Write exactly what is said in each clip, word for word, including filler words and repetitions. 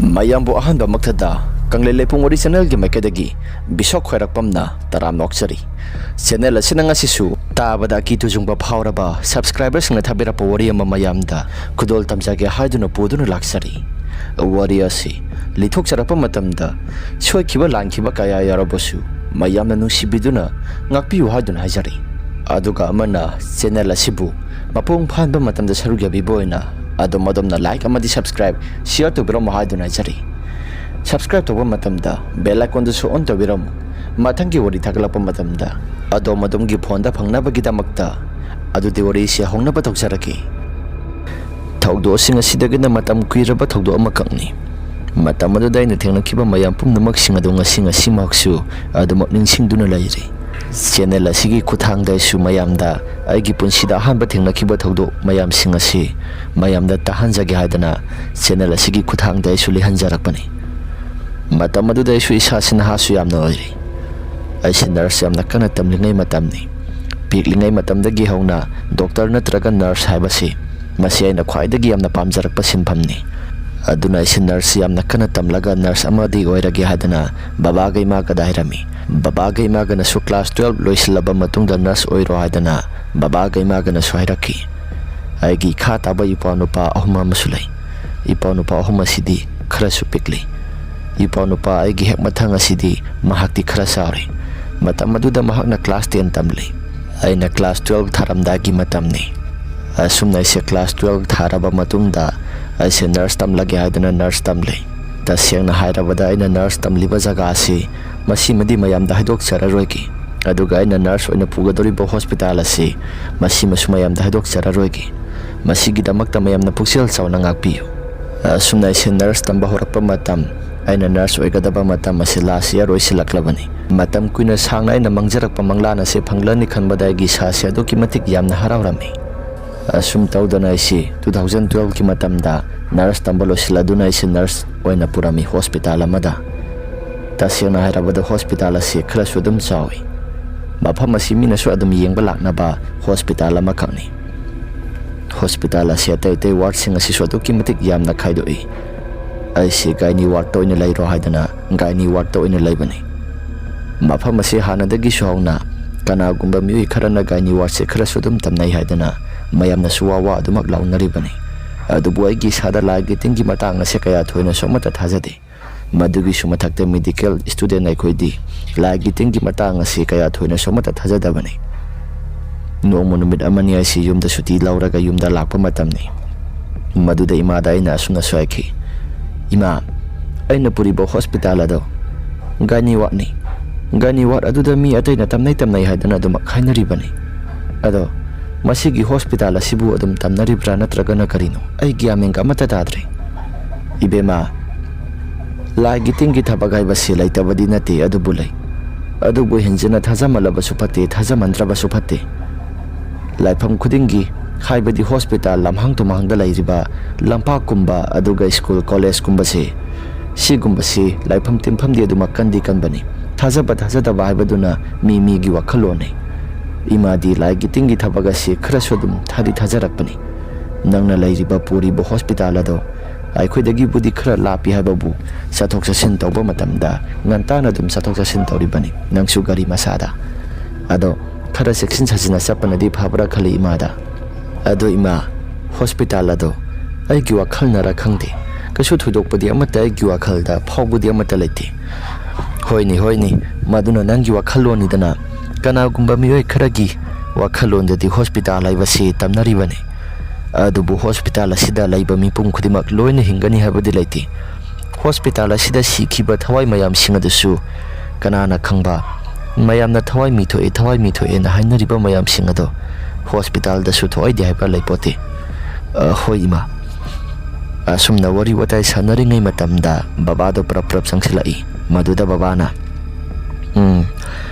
ꯃꯌꯥꯝꯕꯨ ꯑꯍꯥꯟꯕꯃꯛꯇꯗ ꯀꯪꯂꯩ ꯂꯩꯄꯨꯡ ꯋꯥꯔꯤ ꯆꯦꯅꯦꯜꯒꯤ ꯃꯥꯏꯀꯩꯗꯒꯤ ꯕꯤꯁꯣꯛ ꯈ꯭ꯋꯥꯏꯔꯥꯛꯄꯝꯅ ꯇꯔꯥꯝꯅ ꯑꯣꯛꯆꯔꯤ꯫ ꯆꯦꯅꯦꯜ ꯑꯁꯤꯅ ꯉꯁꯤꯁꯨ ꯇꯥꯕꯗ ꯑꯀꯤ ꯇꯨꯖꯨꯡꯕ ꯐꯥꯎꯔꯕ ꯁꯕꯁꯀ꯭ꯔꯥꯏꯕꯔꯁꯤꯡꯅ ꯊꯥꯕꯤꯔꯛꯄ ꯋꯥꯔꯤ ꯑꯃ ꯃꯌꯥꯝꯗ ꯈꯨꯗꯣꯜ ꯇꯝꯖꯒꯦ ꯍꯥꯏꯗꯨꯅ ꯄꯨꯗꯨꯅ ꯂꯥꯛꯆꯔꯤ꯫ ꯋꯥꯔꯤ ꯑꯁꯤ ꯂꯤꯊꯣꯛꯆꯔꯛꯄ ꯃꯇꯝꯗ ꯁꯣꯏꯈꯤꯕ ꯂꯥꯟꯈꯤꯕ ꯀꯌꯥ ꯌꯥꯎꯔꯕꯁꯨ ꯃꯌꯥꯝꯅ ꯅꯨꯡꯁꯤꯕꯤꯗꯨꯅ ꯉꯥꯛꯄꯤꯌꯨ ꯍꯥꯏꯗꯨꯅ ꯍꯥꯏꯖꯔꯤ꯫ ꯑꯗꯨꯒ ꯑꯃꯅ ꯆꯦꯅꯦꯜ ꯑꯁꯤꯕꯨ ꯃꯄꯨꯡ ꯐꯥꯍꯟꯕ ꯃꯇꯝꯗ ꯁꯔꯨꯛ ꯌꯥꯕꯤꯕ ꯑꯣꯏꯅ ꯑꯗꯣꯝ ꯑꯗꯣꯝꯅ ꯂꯥꯏꯛ ꯑꯃꯗꯤ ꯁꯕꯁꯀ꯭ꯔꯥꯏꯕ, ꯁꯤꯌꯔ ꯇꯧꯕꯤꯔꯝꯃꯨ ꯍꯥꯏꯗꯨꯅ ꯍꯥꯏꯖꯔꯤ꯫ ꯁꯕꯁꯀ꯭ꯔꯥꯏꯕ ꯇꯧꯕ ꯃꯇꯝꯗ ꯕꯦꯜ ꯑꯥꯏꯀꯣꯟꯗꯨꯁꯨ ꯑꯣꯟ ꯇꯧꯕꯤꯔꯝꯃꯨ꯫ ꯃꯊꯪꯒꯤ ꯋꯥꯔꯤ ꯊꯥꯒꯠꯂꯛꯄ ꯃꯇꯝꯗ ꯑꯗꯣꯝ ꯑꯗꯣꯝꯒꯤ ꯐꯣꯟꯗ ꯐꯪꯅꯕꯒꯤꯗꯃꯛꯇ꯫ ꯑꯗꯨꯗꯤ ꯋꯥꯔꯤꯁꯤ ꯍꯧꯅꯕ ꯇꯧꯖꯔꯛꯀꯦ꯫ ꯊꯧꯗꯣꯛꯁꯤꯡ ꯑꯁꯤꯗꯒꯤꯅ ꯃꯇꯝ ꯀꯨꯏꯔꯕ ꯊꯧꯗꯣꯛ ꯑꯃꯈꯛꯅꯤ꯫ ꯃꯇꯝ ꯑꯗꯨꯗ ꯑꯩꯅ ꯊꯦꯡꯅꯈꯤꯕ ꯃꯌꯥꯝ ꯄꯨꯝꯅꯃꯛꯁꯤꯡ ꯑꯗꯨ ꯉꯁꯤ ꯉꯁꯤꯃꯛꯁꯨ ꯑꯗꯨꯃꯛ ꯅꯤꯡꯁꯤꯡꯗꯨꯅ ꯂꯩꯔꯤ꯫ ꯆꯦꯅꯦꯜ ꯑꯁꯤꯒꯤ ꯈꯨꯠꯊꯥꯡꯗ ꯑꯩꯁꯨ ꯃꯌꯥꯝꯗ ꯑꯩꯒꯤ ꯄꯨꯟꯁꯤꯗ ꯑꯍꯥꯟꯕ ꯊꯦꯡꯅꯈꯤꯕ ꯊꯧꯗꯣꯛ ꯃꯌꯥꯝꯁꯤꯡ ꯑꯁꯤ ꯃꯌꯥꯝꯗ ꯇꯥꯍꯟꯖꯒꯦ ꯍꯥꯏꯗꯅ ꯆꯦꯅꯦꯜ ꯑꯁꯤꯒꯤ ꯈꯨꯠꯊꯥꯡꯗ ꯑꯩꯁꯨ ꯂꯤꯍꯟꯖꯔꯛꯄꯅꯤ꯫ ꯃꯇꯝ ꯑꯗꯨꯗ ꯑꯩꯁꯨ ꯏꯁꯥꯁꯤ ꯅꯍꯥꯁꯨ ꯌꯥꯝꯅ ꯑꯣꯏꯔꯤ꯫ ꯑꯩꯁꯦ ꯅꯔꯁ ꯌꯥꯝꯅ ꯀꯟꯅ ꯇꯝꯂꯤꯉꯩ ꯃꯇꯝꯅꯤ꯫ ꯄꯤꯛꯂꯤꯉꯩ ꯃꯇꯝꯗꯒꯤ ꯍꯧꯅ ꯗꯣꯛꯇꯔ ꯅꯠꯇ꯭ꯔꯒ ꯅꯔꯁ ꯍꯥꯏꯕꯁꯤ ꯃꯁꯤ ꯑꯩꯅ ꯈ꯭ꯋꯥꯏꯗꯒꯤ ꯌꯥꯝꯅ ꯄꯥꯝꯖꯔꯛꯄ ꯁꯤꯟꯐꯝꯅꯤ꯫ ꯑꯗꯨꯅ ꯑꯩꯁꯦ ꯅꯔꯁ ꯌꯥꯝꯅ ꯀꯟꯅ ꯇꯝꯂꯒ ꯅꯔꯁ ꯑꯃꯗꯤ ꯑꯣꯏꯔꯒꯦ ꯍꯥꯏꯗꯅ ꯕꯕꯥꯒ ꯏꯃꯥꯒꯗ ꯍꯥꯏꯔꯝꯃꯤ꯫ ꯕꯕꯥꯒ ꯏꯃꯥꯒꯅꯁꯨ ꯀ꯭ꯂꯥꯁ ꯇꯨꯌꯦꯜꯞ ꯂꯣꯏꯁꯤꯜꯂꯕ ꯃꯇꯨꯡꯗ ꯅꯔꯁ ꯑꯣꯏꯔꯣ ꯍꯥꯏꯗꯅ ꯕꯕꯥꯒ ꯏꯃꯥꯒꯅꯁꯨ ꯍꯥꯏꯔꯛꯈꯤ꯫ ꯑꯩꯒꯤ ꯏꯈꯥ ꯇꯥꯕ ꯏꯄ꯭ꯋꯥ ꯅꯨꯄꯥ ꯑꯍꯨꯝ ꯑꯃꯁꯨ ꯂꯩ꯫ ꯏꯄ꯭ꯋꯥ ꯅꯨꯄꯥ ꯑꯍꯨꯝ ꯑꯁꯤꯗꯤ ꯈꯔꯁꯨ ꯄꯤꯛꯂꯤ꯫ ꯏꯄ꯭ꯋꯥ ꯅꯨꯄꯥ ꯑꯩꯒꯤ ꯍꯦꯛ ꯃꯊꯪ ꯑꯁꯤꯗꯤ ꯃꯍꯥꯛꯇꯤ ꯈꯔ ꯆꯥꯎꯔꯦ꯫ ꯃꯇꯝ ꯑꯗꯨꯗ ꯃꯍꯥꯛꯅ ꯀ꯭ꯂꯥꯁ ꯇꯦꯟ ꯇꯝꯂꯤ꯫ ꯑꯩꯅ ꯀ꯭ꯂꯥꯁ ꯇꯨꯌꯦꯜꯞ ꯊꯥꯔꯝꯗꯥꯏꯒꯤ ꯃꯇꯝꯅꯤ꯫ ꯑꯁꯨꯝꯅ ꯑꯩꯁꯦ ꯀ꯭ꯂꯥꯁ ꯇꯨꯌꯦꯜꯞ ꯊꯥꯔꯕ ꯃꯇꯨꯡꯗ ꯑꯩꯁꯦ ꯅꯔꯁ ꯇꯝꯂꯒꯦ ꯍꯥꯏꯗꯨꯅ ꯅꯔꯁ ꯇꯝꯂꯤ꯫ ꯇꯁꯦꯡꯅ ꯍꯥꯏꯔꯕꯗ ꯑꯩꯅ ꯅꯔꯁ ꯇꯝꯂꯤꯕ ꯖꯒꯥ ꯑꯁꯤ ꯃꯁꯤꯃꯗꯤ ꯃꯌꯥꯝꯗ ꯍꯥꯏꯗꯣꯛꯆꯔꯔꯣꯏꯒꯦ꯫ ꯑꯗꯨꯒ ꯑꯩꯅ ꯅꯔꯁ ꯑꯣꯏꯅ ꯄꯨꯒꯗꯧꯔꯤꯕ ꯍꯣꯁꯄꯤꯇꯥꯜ ꯑꯁꯤ ꯃꯁꯤꯃꯁꯨ ꯃꯌꯥꯝꯗ ꯍꯥꯏꯗꯣꯛꯆꯔꯔꯣꯏꯒꯦ꯫ ꯃꯁꯤꯒꯤꯗꯃꯛꯇ ꯃꯌꯥꯝꯅ ꯄꯨꯛꯆꯦꯜ ꯆꯥꯎꯅ ꯉꯥꯛꯄꯤꯌꯨ꯫ ꯑꯁꯨꯝꯅ ꯑꯩꯁꯦ ꯅꯔꯁ ꯇꯝꯕ ꯍꯧꯔꯛꯄ ꯃꯇꯝ, ꯑꯩꯅ ꯅꯔꯁ ꯑꯣꯏꯒꯗꯕ ꯃꯇꯝ ꯑꯁꯤ ꯂꯥꯁ ꯏꯌꯥꯔ ꯑꯣꯏꯁꯤꯜꯂꯛꯂꯕꯅꯤ꯫ ꯃꯇꯝ ꯀꯨꯏꯅ ꯁꯥꯡꯅ ꯑꯩꯅ ꯃꯪꯖꯔꯛꯄ ꯃꯪꯂꯥꯟ ꯑꯁꯤ ꯐꯪꯂꯅꯤ ꯈꯟꯕꯗ ꯑꯩꯒꯤ ꯏꯁꯥꯁꯦ ꯑꯗꯨꯛꯀꯤ ꯃꯇꯤꯛ ꯌꯥꯝꯅ ꯍꯔꯥꯎꯔꯝꯃꯤ꯫ ꯑꯁꯨꯝ ꯇꯧꯗꯅ ꯑꯩꯁꯤ ꯇꯨ ꯊꯥꯎꯖꯟ ꯇꯨꯌꯦꯜꯞꯀꯤ ꯃꯇꯝꯗ ꯅꯔꯁ ꯇꯝꯕ ꯂꯣꯏꯁꯤꯜꯂꯗꯨꯅ ꯑꯩꯁꯦ ꯅꯔꯁ ꯑꯣꯏꯅ ꯄꯨꯔꯝꯃꯤ ꯍꯣꯁꯄꯤꯇꯥꯜ ꯑꯃꯗ꯫ ꯇꯁꯦꯡꯅ ꯍꯥꯏꯔꯕꯗ ꯍꯣꯁꯄꯤꯇꯥꯜ ꯑꯁꯤ ꯈꯔꯁꯨ ꯑꯗꯨꯝ ꯆꯥꯎꯏ꯫ ꯃꯐꯝ ꯑꯁꯤ ꯃꯤꯅꯁꯨ ꯑꯗꯨꯝ ꯌꯦꯡꯕ ꯂꯥꯛꯅꯕ ꯍꯣꯁꯄꯤꯇꯥꯜ ꯑꯃꯈꯛꯅꯤ꯫ ꯍꯣꯁꯄꯤꯇꯥꯜ ꯑꯁꯤ ꯑꯇꯩ ꯑꯇꯩ ꯋꯥꯔꯗꯁꯤꯡ ꯑꯁꯤꯁꯨ ꯑꯗꯨꯛꯀꯤ ꯃꯇꯤꯛ ꯌꯥꯝꯅ ꯈꯥꯏꯗꯣꯛꯏ꯫ ꯑꯩꯁꯤ ꯒꯥꯏꯅꯤ ꯋꯥꯔꯗꯇ ꯑꯣꯏꯅ ꯂꯩꯔꯣ ꯍꯥꯏꯗꯅ ꯒꯥꯏꯅꯤ ꯋꯥꯔꯗꯇ ꯑꯣꯏꯅ ꯂꯩꯕꯅꯤ꯫ ꯃꯐꯝ ꯑꯁꯤ ꯍꯥꯟꯅꯗꯒꯤꯁꯨ ꯍꯧꯅ ꯀꯅꯥꯒꯨꯝꯕ ꯃꯤꯑꯣꯏ ꯈꯔꯅ ꯒꯥꯏꯅꯤ ꯋꯥꯔꯗꯁꯦ ꯈꯔꯁꯨ ꯑꯗꯨꯝ ꯇꯝꯅꯩ ꯍꯥꯏꯗꯅ ꯃꯌꯥꯝꯅꯁꯨ ꯋꯥ ꯋꯥ ꯑꯗꯨꯃꯛ ꯂꯥꯎꯅꯔꯤꯕꯅꯤ꯫ ꯑꯗꯨꯕꯨ ꯑꯩꯒꯤ ꯏꯁꯥꯗ ꯂꯥꯏꯒꯤ ꯇꯤꯟꯒꯤ ꯃꯇꯥꯡ ꯑꯁꯦ ꯀꯌꯥ ꯊꯣꯏꯅꯁꯨ ꯑꯃꯠꯇ ꯊꯥꯖꯗꯦ꯫ ꯃꯗꯨꯒꯤꯁꯨ ꯃꯊꯛꯇ medical student ꯑꯩꯈꯣꯏꯗꯤ ꯂꯥꯏꯒꯤ ꯇꯤꯟꯒꯤ ꯃꯇꯥꯡ ꯑꯁꯤ ꯀꯌꯥ ꯊꯣꯏꯅꯁꯨ ꯑꯃꯠꯇ ꯊꯥꯖꯗꯕꯅꯤ꯫ ꯅꯣꯡꯃ ꯅꯨꯃꯤꯠ ꯑꯃꯅꯤ ꯑꯩꯁꯤ ꯌꯨꯝꯗ ꯁꯨꯇꯤ ꯂꯧꯔꯒ ꯌꯨꯝꯗ ꯂꯥꯛꯄ ꯃꯇꯝꯅꯤ꯫ ꯃꯗꯨꯗ ꯏꯃꯥꯗ ꯑꯩꯅ ꯑꯁꯨꯝꯅꯁꯨ ꯍꯥꯏꯈꯤ, "ꯏꯃꯥ, ꯑꯩꯅ ꯄꯨꯔꯤꯕ ꯍꯣꯁꯄꯤꯇꯥꯜ ꯑꯗꯣ ꯒꯥꯏꯅꯤ ꯋꯥꯔꯗꯅꯤ꯫ ꯒꯥꯏꯅꯤ ꯋꯥꯔꯗ ꯑꯗꯨꯗ ꯃꯤ ꯑꯇꯩꯅ ꯇꯝꯅꯩ ꯇꯝꯅꯩ ꯍꯥꯏꯗꯅ ꯑꯗꯨꯃꯛ ꯍꯥꯏꯅꯔꯤꯕꯅꯤ꯫ ꯑꯗꯣ ꯃꯁꯤꯒꯤ ꯍꯣꯁꯄꯤꯇꯥꯜ ꯑꯁꯤꯕꯨ ꯑꯗꯨꯝ ꯇꯝꯅꯔꯤꯕ꯭ꯔꯥ ꯅꯠꯇ꯭ꯔꯒꯅ ꯀꯔꯤꯅꯣ? ꯑꯩ ꯒ꯭ꯌꯥꯟ ꯃꯦꯟꯒ ꯑꯃꯠꯇ ꯇꯥꯗ꯭ꯔꯦ꯫ ꯏꯕꯦꯝꯃ, ꯂꯥꯏꯒꯤ ꯇꯤꯟꯒꯤ ꯊꯕꯛ ꯍꯥꯏꯕꯁꯤ ꯂꯩꯇꯕꯗꯤ ꯅꯠꯇꯦ, ꯑꯗꯨꯕꯨ ꯂꯩ꯫ ꯑꯗꯨꯕꯨ ꯍꯦꯟꯖꯤꯟꯅ ꯊꯥꯖꯃꯜꯂꯕꯁꯨ ꯐꯠꯇꯦ, ꯊꯥꯖꯃꯟꯗ꯭ꯔꯕꯁꯨ ꯐꯠꯇꯦ꯫ ꯂꯥꯏꯐꯝ ꯈꯨꯗꯤꯡꯒꯤ, ꯍꯥꯏꯕꯗꯤ ꯍꯣꯁꯄꯤꯇꯥꯜ ꯂꯝꯍꯥꯡ ꯇꯨꯝꯍꯥꯡꯗ ꯂꯩꯔꯤꯕ ꯂꯝꯄꯥꯛꯀꯨꯝꯕ, ꯑꯗꯨꯒ ꯁ꯭ꯀꯨꯜ ꯀꯣꯂꯦꯖꯀꯨꯝꯕꯁꯦ, ꯁꯤꯒꯨꯝꯕꯁꯤ ꯂꯥꯏꯐꯝ ꯇꯤꯟꯐꯝꯗꯤ ꯑꯗꯨꯃꯛ ꯀꯟꯗꯤ ꯀꯟꯕꯅꯤ꯫ ꯊꯥꯖꯕ ꯊꯥꯖꯗꯕ ꯍꯥꯏꯕꯗꯨꯅ ꯃꯤ ꯃꯤꯒꯤ ꯋꯥꯈꯜꯂꯣꯟꯅꯤ꯫ ꯏꯃꯥꯗꯤ ꯂꯥꯏꯒꯤ ꯇꯤꯟꯒꯤ ꯊꯕꯛ ꯑꯁꯤ ꯈꯔꯁꯨ ꯑꯗꯨꯝ ꯊꯥꯗꯤ ꯊꯥꯖꯔꯛꯄꯅꯤ꯫ ꯅꯪꯅ ꯂꯩꯔꯤꯕ ꯄꯨꯔꯤꯕ ꯍꯣꯁꯄꯤꯇꯥꯜ ꯑꯗꯣ ꯑꯩꯈꯣꯏꯗꯒꯤꯕꯨꯗꯤ ꯈꯔ ꯂꯥꯞꯄꯤ ꯍꯥꯏꯕꯕꯨ ꯆꯠꯊꯣꯛ ꯆꯠꯁꯤꯟ ꯇꯧꯕ ꯃꯇꯝꯗ ꯉꯟꯇꯥꯅ ꯑꯗꯨꯝ ꯆꯠꯊꯣꯛ ꯆꯠꯁꯤꯟ ꯇꯧꯔꯤꯕꯅꯤ꯫ ꯅꯪꯁꯨ ꯒꯥꯔꯤ ꯃꯆꯥꯗ꯫ ꯑꯗꯣ ꯈꯔ ꯆꯦꯛꯁꯤꯟ ꯁꯥꯖꯤꯟꯅ ꯆꯠꯄꯅꯗꯤ ꯐꯕ꯭ꯔꯥ ꯈꯜꯂꯤ ꯏꯃꯥꯗ꯫ ꯑꯗꯣ ꯏꯃꯥ, ꯍꯣꯁꯄꯤꯇꯥꯜ ꯑꯗꯣ ꯑꯩꯒꯤ ꯋꯥꯈꯜꯅꯔ ꯈꯪꯗꯦ, ꯀꯩꯁꯨ ꯊꯣꯏꯗꯣꯛꯄꯗꯤ ꯑꯃꯠꯇ ꯑꯩꯒꯤ ꯋꯥꯈꯜꯗ ꯐꯥꯎꯕꯗꯤ ꯑꯃꯠꯇ ꯂꯩꯇꯦ꯫ ꯍꯣꯏꯅꯦ, ꯍꯣꯏꯅꯦ, ꯃꯗꯨꯅ ꯅꯪꯒꯤ ꯋꯥꯈꯜꯂꯣꯟꯅꯤꯗꯅ꯫ ꯀꯅꯥꯒꯨꯝꯕ ꯃꯤꯑꯣꯏ ꯈꯔꯒꯤ ꯋꯥꯈꯜꯂꯣꯟꯗꯗꯤ ꯍꯣꯁꯄꯤꯇꯥꯜ ꯍꯥꯏꯕꯁꯤ ꯇꯝꯅꯔꯤꯕꯅꯤ꯫ ꯑꯗꯨꯕꯨ ꯍꯣꯁꯄꯤꯇꯥꯜ ꯑꯁꯤꯗ ꯂꯩꯕ ꯃꯤꯄꯨꯝ ꯈꯨꯗꯤꯡꯃꯛ ꯂꯣꯏꯅ ꯍꯤꯡꯒꯅꯤ ꯍꯥꯏꯕꯗꯤ ꯂꯩꯇꯦ꯫ ꯍꯣꯁꯄꯤꯇꯥꯜ ꯑꯁꯤꯗ ꯁꯤꯈꯤꯕ ꯊꯋꯥꯏ ꯃꯌꯥꯝꯁꯤꯡ ꯑꯗꯨꯁꯨ ꯀꯅꯥꯅ ꯈꯪꯕ, ꯃꯌꯥꯝꯅ ꯊꯋꯥꯏ ꯃꯤ ꯊꯣꯛꯑꯦ, ꯊꯋꯥꯏ ꯃꯤ ꯊꯣꯛꯑꯦꯅ ꯍꯥꯏꯅꯔꯤꯕ ꯃꯌꯥꯝꯁꯤꯡ ꯑꯗꯣ ꯍꯣꯁꯄꯤꯇꯥꯜꯗꯁꯨ ꯊꯣꯛꯑꯣꯏꯗꯦ ꯍꯥꯏꯕ ꯂꯩꯄꯣꯠꯇꯦ꯫ ꯑ, ꯍꯣꯏ ꯏꯃꯥ꯫ ꯑꯁꯨꯝꯅ ꯋꯥꯔꯤ ꯋꯥꯇꯥꯏ ꯁꯥꯟꯅꯔꯤꯉꯩ ꯃꯇꯝꯗ ꯕꯕꯥꯗꯣ ꯄ꯭ꯔꯞ ꯄ꯭ꯔꯞ ꯆꯪꯁꯤꯜꯂꯛꯏ꯫ ꯃꯗꯨꯗ ꯕꯕꯥꯅ, "ꯎꯝ,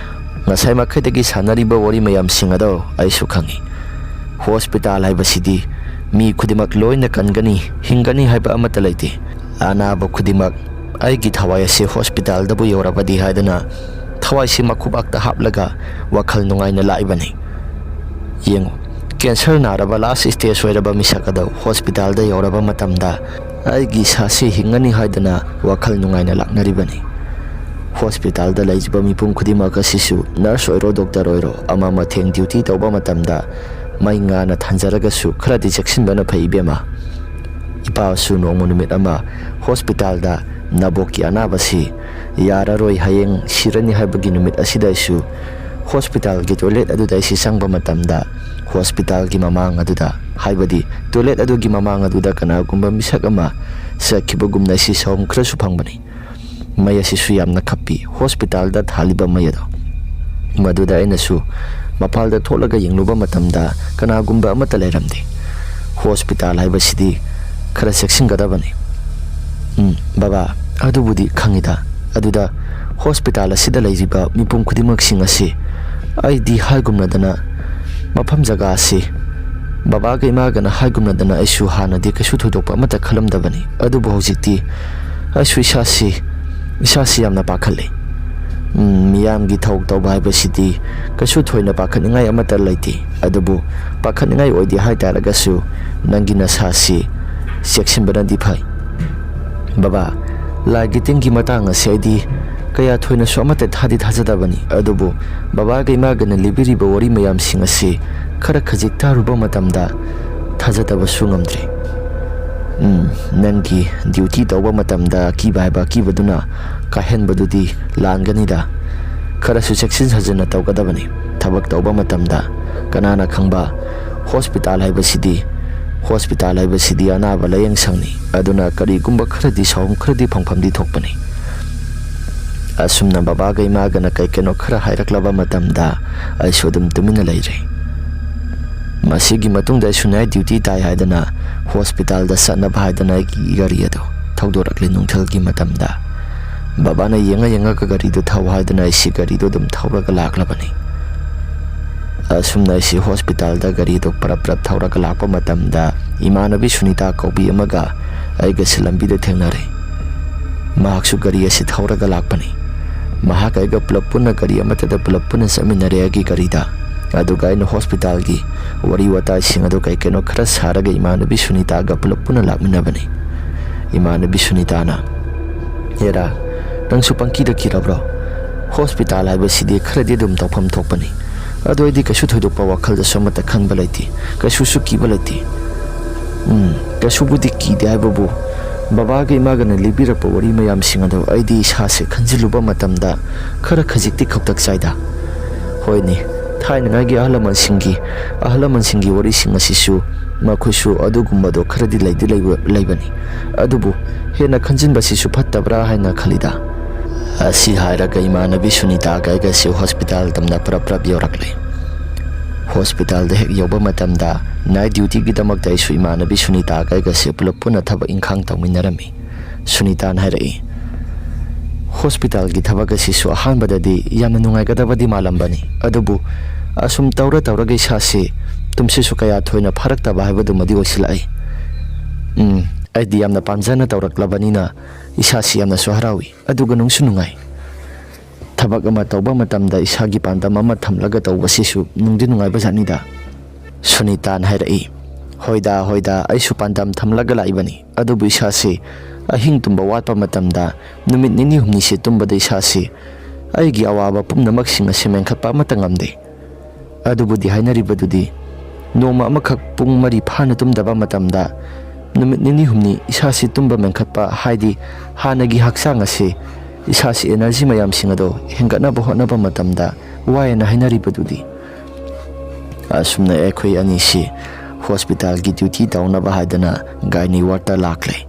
ꯉꯁꯥꯏ ꯃꯈꯩꯗꯒꯤ ꯁꯥꯟꯅꯔꯤꯕ ꯋꯥꯔꯤ ꯃꯌꯥꯝꯁꯤꯡ ꯑꯗꯣ ꯑꯩꯁꯨ ꯈꯪꯏ꯫ ꯍꯣꯁꯄꯤꯇꯥꯜ ꯍꯥꯏꯕꯁꯤꯗꯤ ꯃꯤ ꯈꯨꯗꯤꯡꯃꯛ ꯂꯣꯏꯅ ꯀꯟꯒꯅꯤ, ꯍꯤꯡꯒꯅꯤ ꯍꯥꯏꯕ ꯑꯃꯠꯇ ꯂꯩꯇꯦ꯫ ꯑꯅꯥꯕ ꯈꯨꯗꯤꯡꯃꯛ ꯑꯩꯒꯤ ꯊꯋꯥꯏ ꯑꯁꯤ ꯍꯣꯁꯄꯤꯇꯥꯜꯗꯕꯨ ꯌꯧꯔꯕꯗꯤ ꯍꯥꯏꯗꯅ ꯊꯋꯥꯏꯁꯤ ꯃꯈꯨꯕꯥꯛꯇ ꯍꯥꯞꯂꯒ ꯋꯥꯈꯜ ꯅꯨꯡꯉꯥꯏꯅ ꯂꯥꯛꯏꯕꯅꯤ꯫ ꯌꯦꯡꯉꯨ, ꯀꯦꯟꯁꯔ ꯅꯥꯔꯕ ꯂꯥꯁ ꯁ꯭ꯇꯦꯖ ꯑꯣꯏꯔꯕ ꯃꯤꯁꯛ ꯑꯗꯨ ꯍꯣꯁꯄꯤꯇꯥꯜꯗ ꯌꯧꯔꯕ ꯃꯇꯝꯗ ꯑꯩꯒꯤ ꯏꯁꯥꯁꯤ ꯍꯤꯡꯉꯅꯤ ꯍꯥꯏꯗꯅ ꯋꯥꯈꯜ ꯅꯨꯡꯉꯥꯏꯅ ꯂꯥꯛꯅꯔꯤꯕꯅꯤ꯫ ꯍꯣꯁꯄꯤꯇꯥꯜꯗ ꯂꯩꯔꯤꯕ ꯃꯤꯄꯨꯝ ꯈꯨꯗꯤꯡꯃꯛ ꯑꯁꯤꯁꯨ ꯅꯔꯁ ꯑꯣꯏꯔꯣ, ꯗꯣꯛꯇꯔ ꯑꯣꯏꯔꯣ, ꯑꯃ ꯃꯊꯦꯡ ꯗ꯭ꯌꯨꯇꯤ ꯇꯧꯕ ꯃꯇꯝꯗ ꯃꯩ ꯉꯥꯅ ꯊꯥꯟꯖꯔꯒꯁꯨ ꯈꯔꯗꯤ ꯆꯦꯛꯁꯤꯟꯕꯅ ꯐꯩ, ꯏꯕꯦꯝꯃ꯫ ꯏꯄꯥꯁꯨ ꯅꯣꯡꯃ ꯅꯨꯃꯤꯠ ꯑꯃ ꯍꯣꯁꯄꯤꯇꯥꯜꯗ ꯅꯕꯣꯛꯀꯤ ꯑꯅꯥꯕꯁꯤ ꯌꯥꯔꯔꯣꯏ, ꯍꯌꯦꯡ ꯁꯤꯔꯅꯤ ꯍꯥꯏꯕꯒꯤ ꯅꯨꯃꯤꯠ ꯑꯁꯤꯗ ꯑꯩꯁꯨ ꯍꯣꯁꯄꯤꯇꯥꯜꯒꯤ ꯇꯣꯏꯂꯦꯠ ꯑꯗꯨꯗ ꯑꯩꯁꯤ ꯆꯪꯕ ꯃꯇꯝꯗ, ꯍꯣꯁꯄꯤꯇꯥꯜꯒꯤ ꯃꯃꯥꯡ ꯑꯗꯨꯗ, ꯍꯥꯏꯕꯗꯤ ꯇꯣꯏꯂꯦꯠ ꯑꯗꯨꯒꯤ ꯃꯃꯥꯡ ꯑꯗꯨꯗ ꯀꯅꯥꯒꯨꯝꯕ ꯃꯤꯁꯛ ꯑꯃ ꯆꯠꯈꯤꯕꯒꯨꯝꯅ ꯑꯩꯁꯤ ꯁꯥꯎꯝ ꯈꯔꯁꯨ ꯐꯪꯕꯅꯤ꯫ ꯃꯩ ꯑꯁꯤꯁꯨ ꯌꯥꯝꯅ ꯈꯞꯄꯤ, ꯍꯣꯁꯄꯤꯇꯥꯜꯗ ꯊꯥꯜꯂꯤꯕ ꯃꯩ ꯑꯗꯣ꯫ ꯃꯗꯨꯗ ꯑꯩꯅꯁꯨ ꯃꯄꯥꯜꯗ ꯊꯣꯛꯂꯒ ꯌꯦꯡꯂꯨꯕ ꯃꯇꯝꯗ ꯀꯅꯥꯒꯨꯝꯕ ꯑꯃꯠꯇ ꯂꯩꯔꯝꯗꯦ꯫ ꯍꯣꯁꯄꯤꯇꯥꯜ ꯍꯥꯏꯕꯁꯤꯗꯤ ꯈꯔ ꯆꯦꯛꯁꯤꯟꯒꯗꯕꯅꯤ꯫ ꯎꯝ, ꯕꯕꯥ, ꯑꯗꯨꯕꯨꯗꯤ ꯈꯪꯉꯤꯗ꯫ ꯑꯗꯨꯗ ꯍꯣꯁꯄꯤꯇꯥꯜ ꯑꯁꯤꯗ ꯂꯩꯔꯤꯕ ꯃꯤꯄꯨꯝ ꯈꯨꯗꯤꯡꯃꯛꯁꯤꯡ ꯑꯁꯤ ꯑꯩꯗꯤ ꯍꯥꯏꯒꯨꯝꯅꯗꯅ ꯃꯐꯝ ꯖꯒꯥ ꯑꯁꯤ ꯕꯕꯥꯒ ꯏꯃꯥꯒꯅ ꯍꯥꯏꯒꯨꯝꯅꯗꯅ ꯑꯩꯁꯨ ꯍꯥꯟꯅꯗꯤ ꯀꯩꯁꯨ ꯊꯣꯏꯗꯣꯛꯄ ꯑꯃꯠꯇ ꯈꯜꯂꯝꯗꯕꯅꯤ꯫ ꯑꯗꯨꯕꯨ ꯍꯧꯖꯤꯛꯇꯤ ꯑꯩꯁꯨ ꯏꯁꯥꯁꯤ, ꯏꯁꯥꯁꯤ ꯌꯥꯝꯅ ꯄꯥꯈꯠꯂꯤ꯫ ꯎꯝ, ꯃꯤꯌꯥꯝꯒꯤ ꯊꯧ ꯇꯧꯕ ꯍꯥꯏꯕꯁꯤꯗꯤ ꯀꯩꯁꯨ ꯊꯣꯏꯅ ꯄꯥꯈꯠꯅꯤꯡꯉꯥꯏ ꯑꯃꯠꯇ ꯂꯩꯇꯦ꯫ ꯑꯗꯨꯕꯨ ꯄꯥꯈꯠꯅꯤꯡꯉꯥꯏ ꯑꯣꯏꯗꯦ ꯍꯥꯏꯇꯥꯔꯒꯁꯨ ꯅꯪꯒꯤ ꯅꯁꯥꯁꯤ ꯆꯦꯛꯁꯤꯟꯕꯅꯗꯤ ꯐꯩ꯫ ꯕꯕꯥ, ꯂꯥꯏꯒꯤ ꯇꯤꯟꯒꯤ ꯃꯇꯥꯡ ꯑꯁꯤ ꯑꯩꯗꯤ ꯀꯌꯥ ꯊꯣꯏꯅꯁꯨ ꯑꯃꯠꯇ ꯊꯥꯗꯤ ꯊꯥꯖꯗꯕꯅꯤ, ꯑꯗꯨꯕꯨ ꯕꯕꯥꯒ ꯏꯃꯥꯒꯅ ꯂꯤꯕꯤꯔꯤꯕ ꯋꯥꯔꯤ ꯃꯌꯥꯝꯁꯤꯡ ꯑꯁꯤ ꯈꯔ ꯈꯖꯤꯛ ꯇꯥꯔꯨꯕ ꯃꯇꯝꯗ ꯊꯥꯖꯗꯕꯁꯨ ꯉꯝꯗ꯭ꯔꯦ꯫ ꯎꯝ, ꯅꯪꯒꯤ ꯗ꯭ꯌꯨꯇꯤ ꯇꯧꯕ ꯃꯇꯝꯗ ꯑꯀꯤꯕ ꯍꯥꯏꯕ ꯑꯀꯤꯕꯗꯨꯅ ꯀꯥꯏꯍꯟꯕꯗꯨꯗꯤ ꯂꯥꯟꯒꯅꯤꯗ꯫ ꯈꯔꯁꯨ ꯆꯦꯛꯁꯤꯟ ꯁꯥꯖꯤꯟꯅ ꯇꯧꯒꯗꯕꯅꯤ꯫ ꯊꯕꯛ ꯇꯧꯕ ꯃꯇꯝꯗ ꯀꯅꯥꯅ ꯈꯪꯕ, ꯍꯣꯁꯄꯤꯇꯥꯜ ꯍꯥꯏꯕꯁꯤꯗꯤ, ꯍꯣꯁꯄꯤꯇꯥꯜ ꯍꯥꯏꯕꯁꯤꯗꯤ ꯑꯅꯥꯕ ꯂꯥꯌꯦꯡ ꯁꯪꯅꯤ꯫ ꯑꯗꯨꯅ ꯀꯔꯤꯒꯨꯝꯕ ꯈꯔꯗꯤ ꯁꯥꯎꯝ ꯈꯔꯗꯤ ꯐꯪꯐꯝꯗꯤ ꯊꯣꯛꯄꯅꯤ꯫ ꯑꯁꯨꯝꯅ ꯕꯕꯥꯒ ꯏꯃꯥꯒꯅ ꯀꯩ ꯀꯩꯅꯣ ꯈꯔ ꯍꯥꯏꯔꯛꯂꯕ ꯃꯇꯝꯗ ꯑꯩꯁꯨ ꯑꯗꯨꯝ ꯇꯨꯃꯤꯟꯅ ꯂꯩꯔꯦ꯫ ꯃꯁꯤꯒꯤ ꯃꯇꯨꯡꯗ ꯑꯩꯁꯨ ꯅꯥꯏꯠ ꯗ꯭ꯌꯨꯇꯤ ꯇꯥꯏ ꯍꯥꯏꯗꯅ ꯍꯣꯁꯄꯤꯇꯥꯜꯗ ꯆꯠꯅꯕ ꯍꯥꯏꯗꯅ ꯑꯩꯒꯤ ꯒꯥꯔꯤ ꯑꯗꯨ ꯊꯧꯗꯣꯔꯛꯂꯦ ꯅꯨꯡꯊꯤꯜꯒꯤ ꯃꯇꯝꯗ꯫ ꯕꯕꯥꯅ ꯌꯦꯡꯉ ꯌꯦꯡꯉꯒ ꯒꯥꯔꯤꯗꯨ ꯊꯧ ꯍꯥꯏꯗꯅ ꯑꯩꯁꯤ ꯒꯥꯔꯤꯗꯨ ꯑꯗꯨꯝ ꯊꯧꯔꯒ ꯂꯥꯛꯂꯕꯅꯤ꯫ ꯑꯁꯨꯝꯅ ꯑꯩꯁꯤ ꯍꯣꯁꯄꯤꯇꯥꯜꯗ ꯒꯥꯔꯤꯗꯨ ꯄꯔꯞ ꯄꯔꯞ ꯊꯧꯔꯒ ꯂꯥꯛꯄ ꯃꯇꯝꯗ ꯏꯃꯥꯟꯅꯕꯤ ꯁꯨꯅꯤꯇꯥ ꯀꯧꯕꯤ ꯑꯃꯒ ꯑꯩꯒꯁꯤ ꯂꯝꯕꯤꯗ ꯊꯦꯡꯅꯔꯦ꯫ ꯃꯍꯥꯛꯁꯨ ꯒꯥꯔꯤ ꯑꯁꯤ ꯊꯧꯔꯒ ꯂꯥꯛꯄꯅꯤ꯫ ꯃꯍꯥꯛ ꯑꯩꯒ ꯄꯨꯂꯞ ꯄꯨꯟꯅ ꯒꯥꯔꯤ ꯑꯃꯠꯇꯗ ꯄꯨꯂꯞ ꯄꯨꯟꯅ ꯆꯠꯃꯤꯟꯅꯔꯦ ꯑꯩꯒꯤ ꯒꯥꯔꯤꯗ꯫ ꯑꯗꯨꯒ ꯑꯩꯅ ꯍꯣꯁꯄꯤꯇꯥꯜꯒꯤ ꯋꯥꯔꯤ ꯋꯥꯇꯥꯏꯁꯤꯡ ꯑꯗꯨ ꯀꯩ ꯀꯩꯅꯣ ꯈꯔ ꯁꯥꯔꯒ ꯏꯃꯥꯟꯅꯕꯤ ꯁꯨꯅꯤꯇꯥꯒ ꯄꯨꯂꯞ ꯄꯨꯟꯅ ꯂꯥꯛꯃꯤꯟꯅꯕꯅꯤ꯫ ꯏꯃꯥꯟꯅꯕꯤ ꯁꯨꯅꯤꯇꯥꯅ, "ꯍꯦꯔꯥ, ꯅꯪꯁꯨ ꯄꯪꯀꯤꯗ ꯀꯤꯔꯕ꯭ꯔꯣ? ꯍꯣꯁꯄꯤꯇꯥꯜ ꯍꯥꯏꯕꯁꯤꯗꯤ ꯈꯔꯗꯤ ꯑꯗꯨꯝ ꯇꯧꯐꯝ ꯊꯣꯛꯄꯅꯤ꯫ ꯑꯗꯣ ꯑꯩꯗꯤ ꯀꯩꯁꯨ ꯊꯣꯏꯗꯣꯛꯄ ꯋꯥꯈꯜꯗꯁꯨ ꯑꯃꯠꯇ ꯈꯟꯕ ꯂꯩꯇꯦ, ꯀꯩꯁꯨꯁꯨ ꯀꯤꯕ ꯂꯩꯇꯦ꯫ ꯎꯝ, ꯀꯩꯁꯨꯕꯨꯗꯤ ꯀꯤꯗꯦ ꯍꯥꯏꯕꯕꯨ, ꯕꯕꯥꯒ ꯏꯃꯥꯒꯅ ꯂꯤꯕꯤꯔꯛꯄ ꯋꯥꯔꯤ ꯃꯌꯥꯝꯁꯤꯡ ꯑꯗꯣ ꯑꯩꯗꯤ ꯏꯁꯥꯁꯦ ꯈꯟꯖꯤꯜꯂꯨꯕ ꯃꯇꯝꯗ ꯈꯔ ꯈꯖꯤꯛꯇꯤ ꯈꯧꯇꯛ ꯆꯥꯏꯗ꯫ ꯍꯣꯏꯅꯦ, ꯊꯥꯏꯅꯉꯥꯏꯒꯤ ꯑꯍꯜ ꯂꯃꯟꯁꯤꯡꯒꯤ, ꯑꯍꯜ ꯂꯃꯟꯁꯤꯡꯒꯤ ꯋꯥꯔꯤꯁꯤꯡ ꯑꯁꯤꯁꯨ ꯃꯈꯣꯏꯁꯨ ꯑꯗꯨꯒꯨꯝꯕꯗꯣ ꯈꯔꯗꯤ ꯂꯩꯗꯤ ꯂꯩꯕ-, ꯂꯩꯕꯅꯤ꯫ ꯑꯗꯨꯕꯨ ꯍꯦꯟꯅ ꯈꯟꯖꯤꯟꯕꯁꯤꯁꯨ ꯐꯠꯇꯕ꯭ꯔꯥ ꯍꯥꯏꯅ ꯈꯜꯂꯤꯗ"꯫ ꯑꯁꯤ ꯍꯥꯏꯔꯒ ꯏꯃꯥꯟꯅꯕꯤ ꯁꯨꯅꯤꯇꯥꯒ ꯑꯩꯒꯁꯤ ꯍꯣꯁꯄꯤꯇꯥꯜ ꯇꯝꯅ ꯄ꯭ꯔꯞ ꯄ꯭ꯔꯞ ꯌꯧꯔꯛꯂꯦ꯫ ꯍꯣꯁꯄꯤꯇꯥꯜꯗ ꯍꯦꯛ ꯌꯧꯕ ꯃꯇꯝꯗ ꯅꯥꯏꯠ ꯗ꯭ꯌꯨꯇꯤꯒꯤꯗꯃꯛꯇ ꯑꯩꯁꯨ ꯏꯃꯥꯟꯅꯕꯤ ꯁꯨꯅꯤꯇꯥꯒ ꯑꯩꯒꯁꯤ ꯄꯨꯂꯞ ꯄꯨꯟꯅ ꯊꯕꯛ ꯏꯪꯈꯥꯡ ꯇꯧꯃꯤꯟꯅꯔꯝꯃꯤ꯫ ꯁꯨꯅꯤꯇꯥꯅ ꯍꯥꯏꯔꯛꯏ, "ꯍꯣꯁꯄꯤꯇꯥꯜꯒꯤ ꯊꯕꯛ ꯑꯁꯤꯁꯨ ꯑꯍꯥꯟꯕꯗꯗꯤ ꯌꯥꯝꯅ ꯅꯨꯡꯉꯥꯏꯒꯗꯕꯗꯤ ꯃꯥꯜꯂꯝꯕꯅꯤ, ꯑꯗꯨꯕꯨ ꯑꯁꯨꯝ ꯇꯧꯔ ꯇꯧꯔꯒ ꯏꯁꯥꯁꯤ ꯇꯨꯝꯁꯤꯠꯁꯨ ꯀꯌꯥ ꯊꯣꯏꯅ ꯐꯥꯔꯛꯇꯕ ꯍꯥꯏꯕꯗꯨꯃꯗꯤ ꯑꯣꯏꯁꯤꯜꯂꯛꯏ꯫ ꯎꯝ, ꯑꯩꯗꯤ ꯌꯥꯝꯅ ꯄꯥꯝꯖꯅ ꯇꯧꯔꯛꯂꯕꯅꯤꯅ ꯏꯁꯥꯁꯤ ꯌꯥꯝꯅꯁꯨ ꯍꯔꯥꯎꯏ, ꯑꯗꯨꯒ ꯅꯨꯡꯁꯨ ꯅꯨꯡꯉꯥꯏ꯫ ꯊꯕꯛ ꯑꯃ ꯇꯧꯕ ꯃꯇꯝꯗ ꯏꯁꯥꯒꯤ ꯄꯥꯟꯗꯝ ꯑꯃ ꯊꯝꯂꯒ ꯇꯧꯕꯁꯤꯁꯨ ꯅꯨꯡꯗꯤ ꯅꯨꯡꯉꯥꯏꯕ ꯖꯥꯠꯅꯤꯗ"꯫ ꯁꯨꯅꯤꯇꯥꯅ ꯍꯥꯏꯔꯛꯏ, "ꯍꯣꯏꯗ, ꯍꯣꯏꯗ, ꯑꯩꯁꯨ ꯄꯥꯟꯗꯝ ꯊꯝꯂꯒ ꯂꯥꯛꯏꯕꯅꯤ, ꯑꯗꯨꯕꯨ ꯏꯁꯥꯁꯤ ꯑꯍꯤꯡ ꯇꯨꯝꯕ ꯋꯥꯠꯄ ꯃꯇꯝꯗ ꯅꯨꯃꯤꯠ ꯅꯤꯅꯤ ꯍꯨꯝꯅꯤꯁꯤ ꯇꯨꯝꯕꯗ ꯏꯁꯥꯁꯤ ꯑꯩꯒꯤ ꯑꯋꯥꯕ ꯄꯨꯝꯅꯃꯛꯁꯤꯡ ꯑꯁꯤ ꯃꯦꯟꯈꯠꯄ ꯑꯃꯠꯇ ꯉꯝꯗꯦ꯫ ꯑꯗꯨꯕꯨꯗꯤ ꯍꯥꯏꯅꯔꯤꯕꯗꯨꯗꯤ, ꯅꯣꯡꯃ ꯑꯃꯈꯛ ꯄꯨꯡ ꯃꯔꯤ ꯐꯥꯅ ꯇꯨꯝꯗꯕ ꯃꯇꯝꯗ ꯅꯨꯃꯤꯠ ꯅꯤꯅꯤ ꯍꯨꯝꯅꯤ ꯏꯁꯥꯁꯤ ꯇꯨꯝꯕ ꯃꯦꯟꯈꯠꯄ, ꯍꯥꯏꯗꯤ ꯍꯥꯟꯅꯒꯤ ꯍꯛꯆꯥꯡ ꯑꯁꯤ, ꯏꯁꯥꯁꯤ ꯑꯦꯅꯔꯖꯤ ꯃꯌꯥꯝꯁꯤꯡ ꯑꯗꯣ ꯍꯦꯟꯒꯠꯅꯕ ꯍꯣꯠꯅꯕ ꯃꯇꯝꯗ ꯋꯥꯏꯑꯦꯅ ꯍꯥꯏꯅꯔꯤꯕꯗꯨꯗꯤ"꯫ ꯑꯁꯨꯝꯅ ꯑꯩꯈꯣꯏ ꯑꯅꯤꯁꯤ ꯍꯣꯁꯄꯤꯇꯥꯜꯒꯤ ꯗ꯭ꯌꯨꯇꯤ ꯇꯧꯅꯕ ꯍꯥꯏꯗꯅ ꯒꯥꯏꯅꯤ ꯋꯥꯔꯗꯇ ꯂꯥꯛꯂꯦ꯫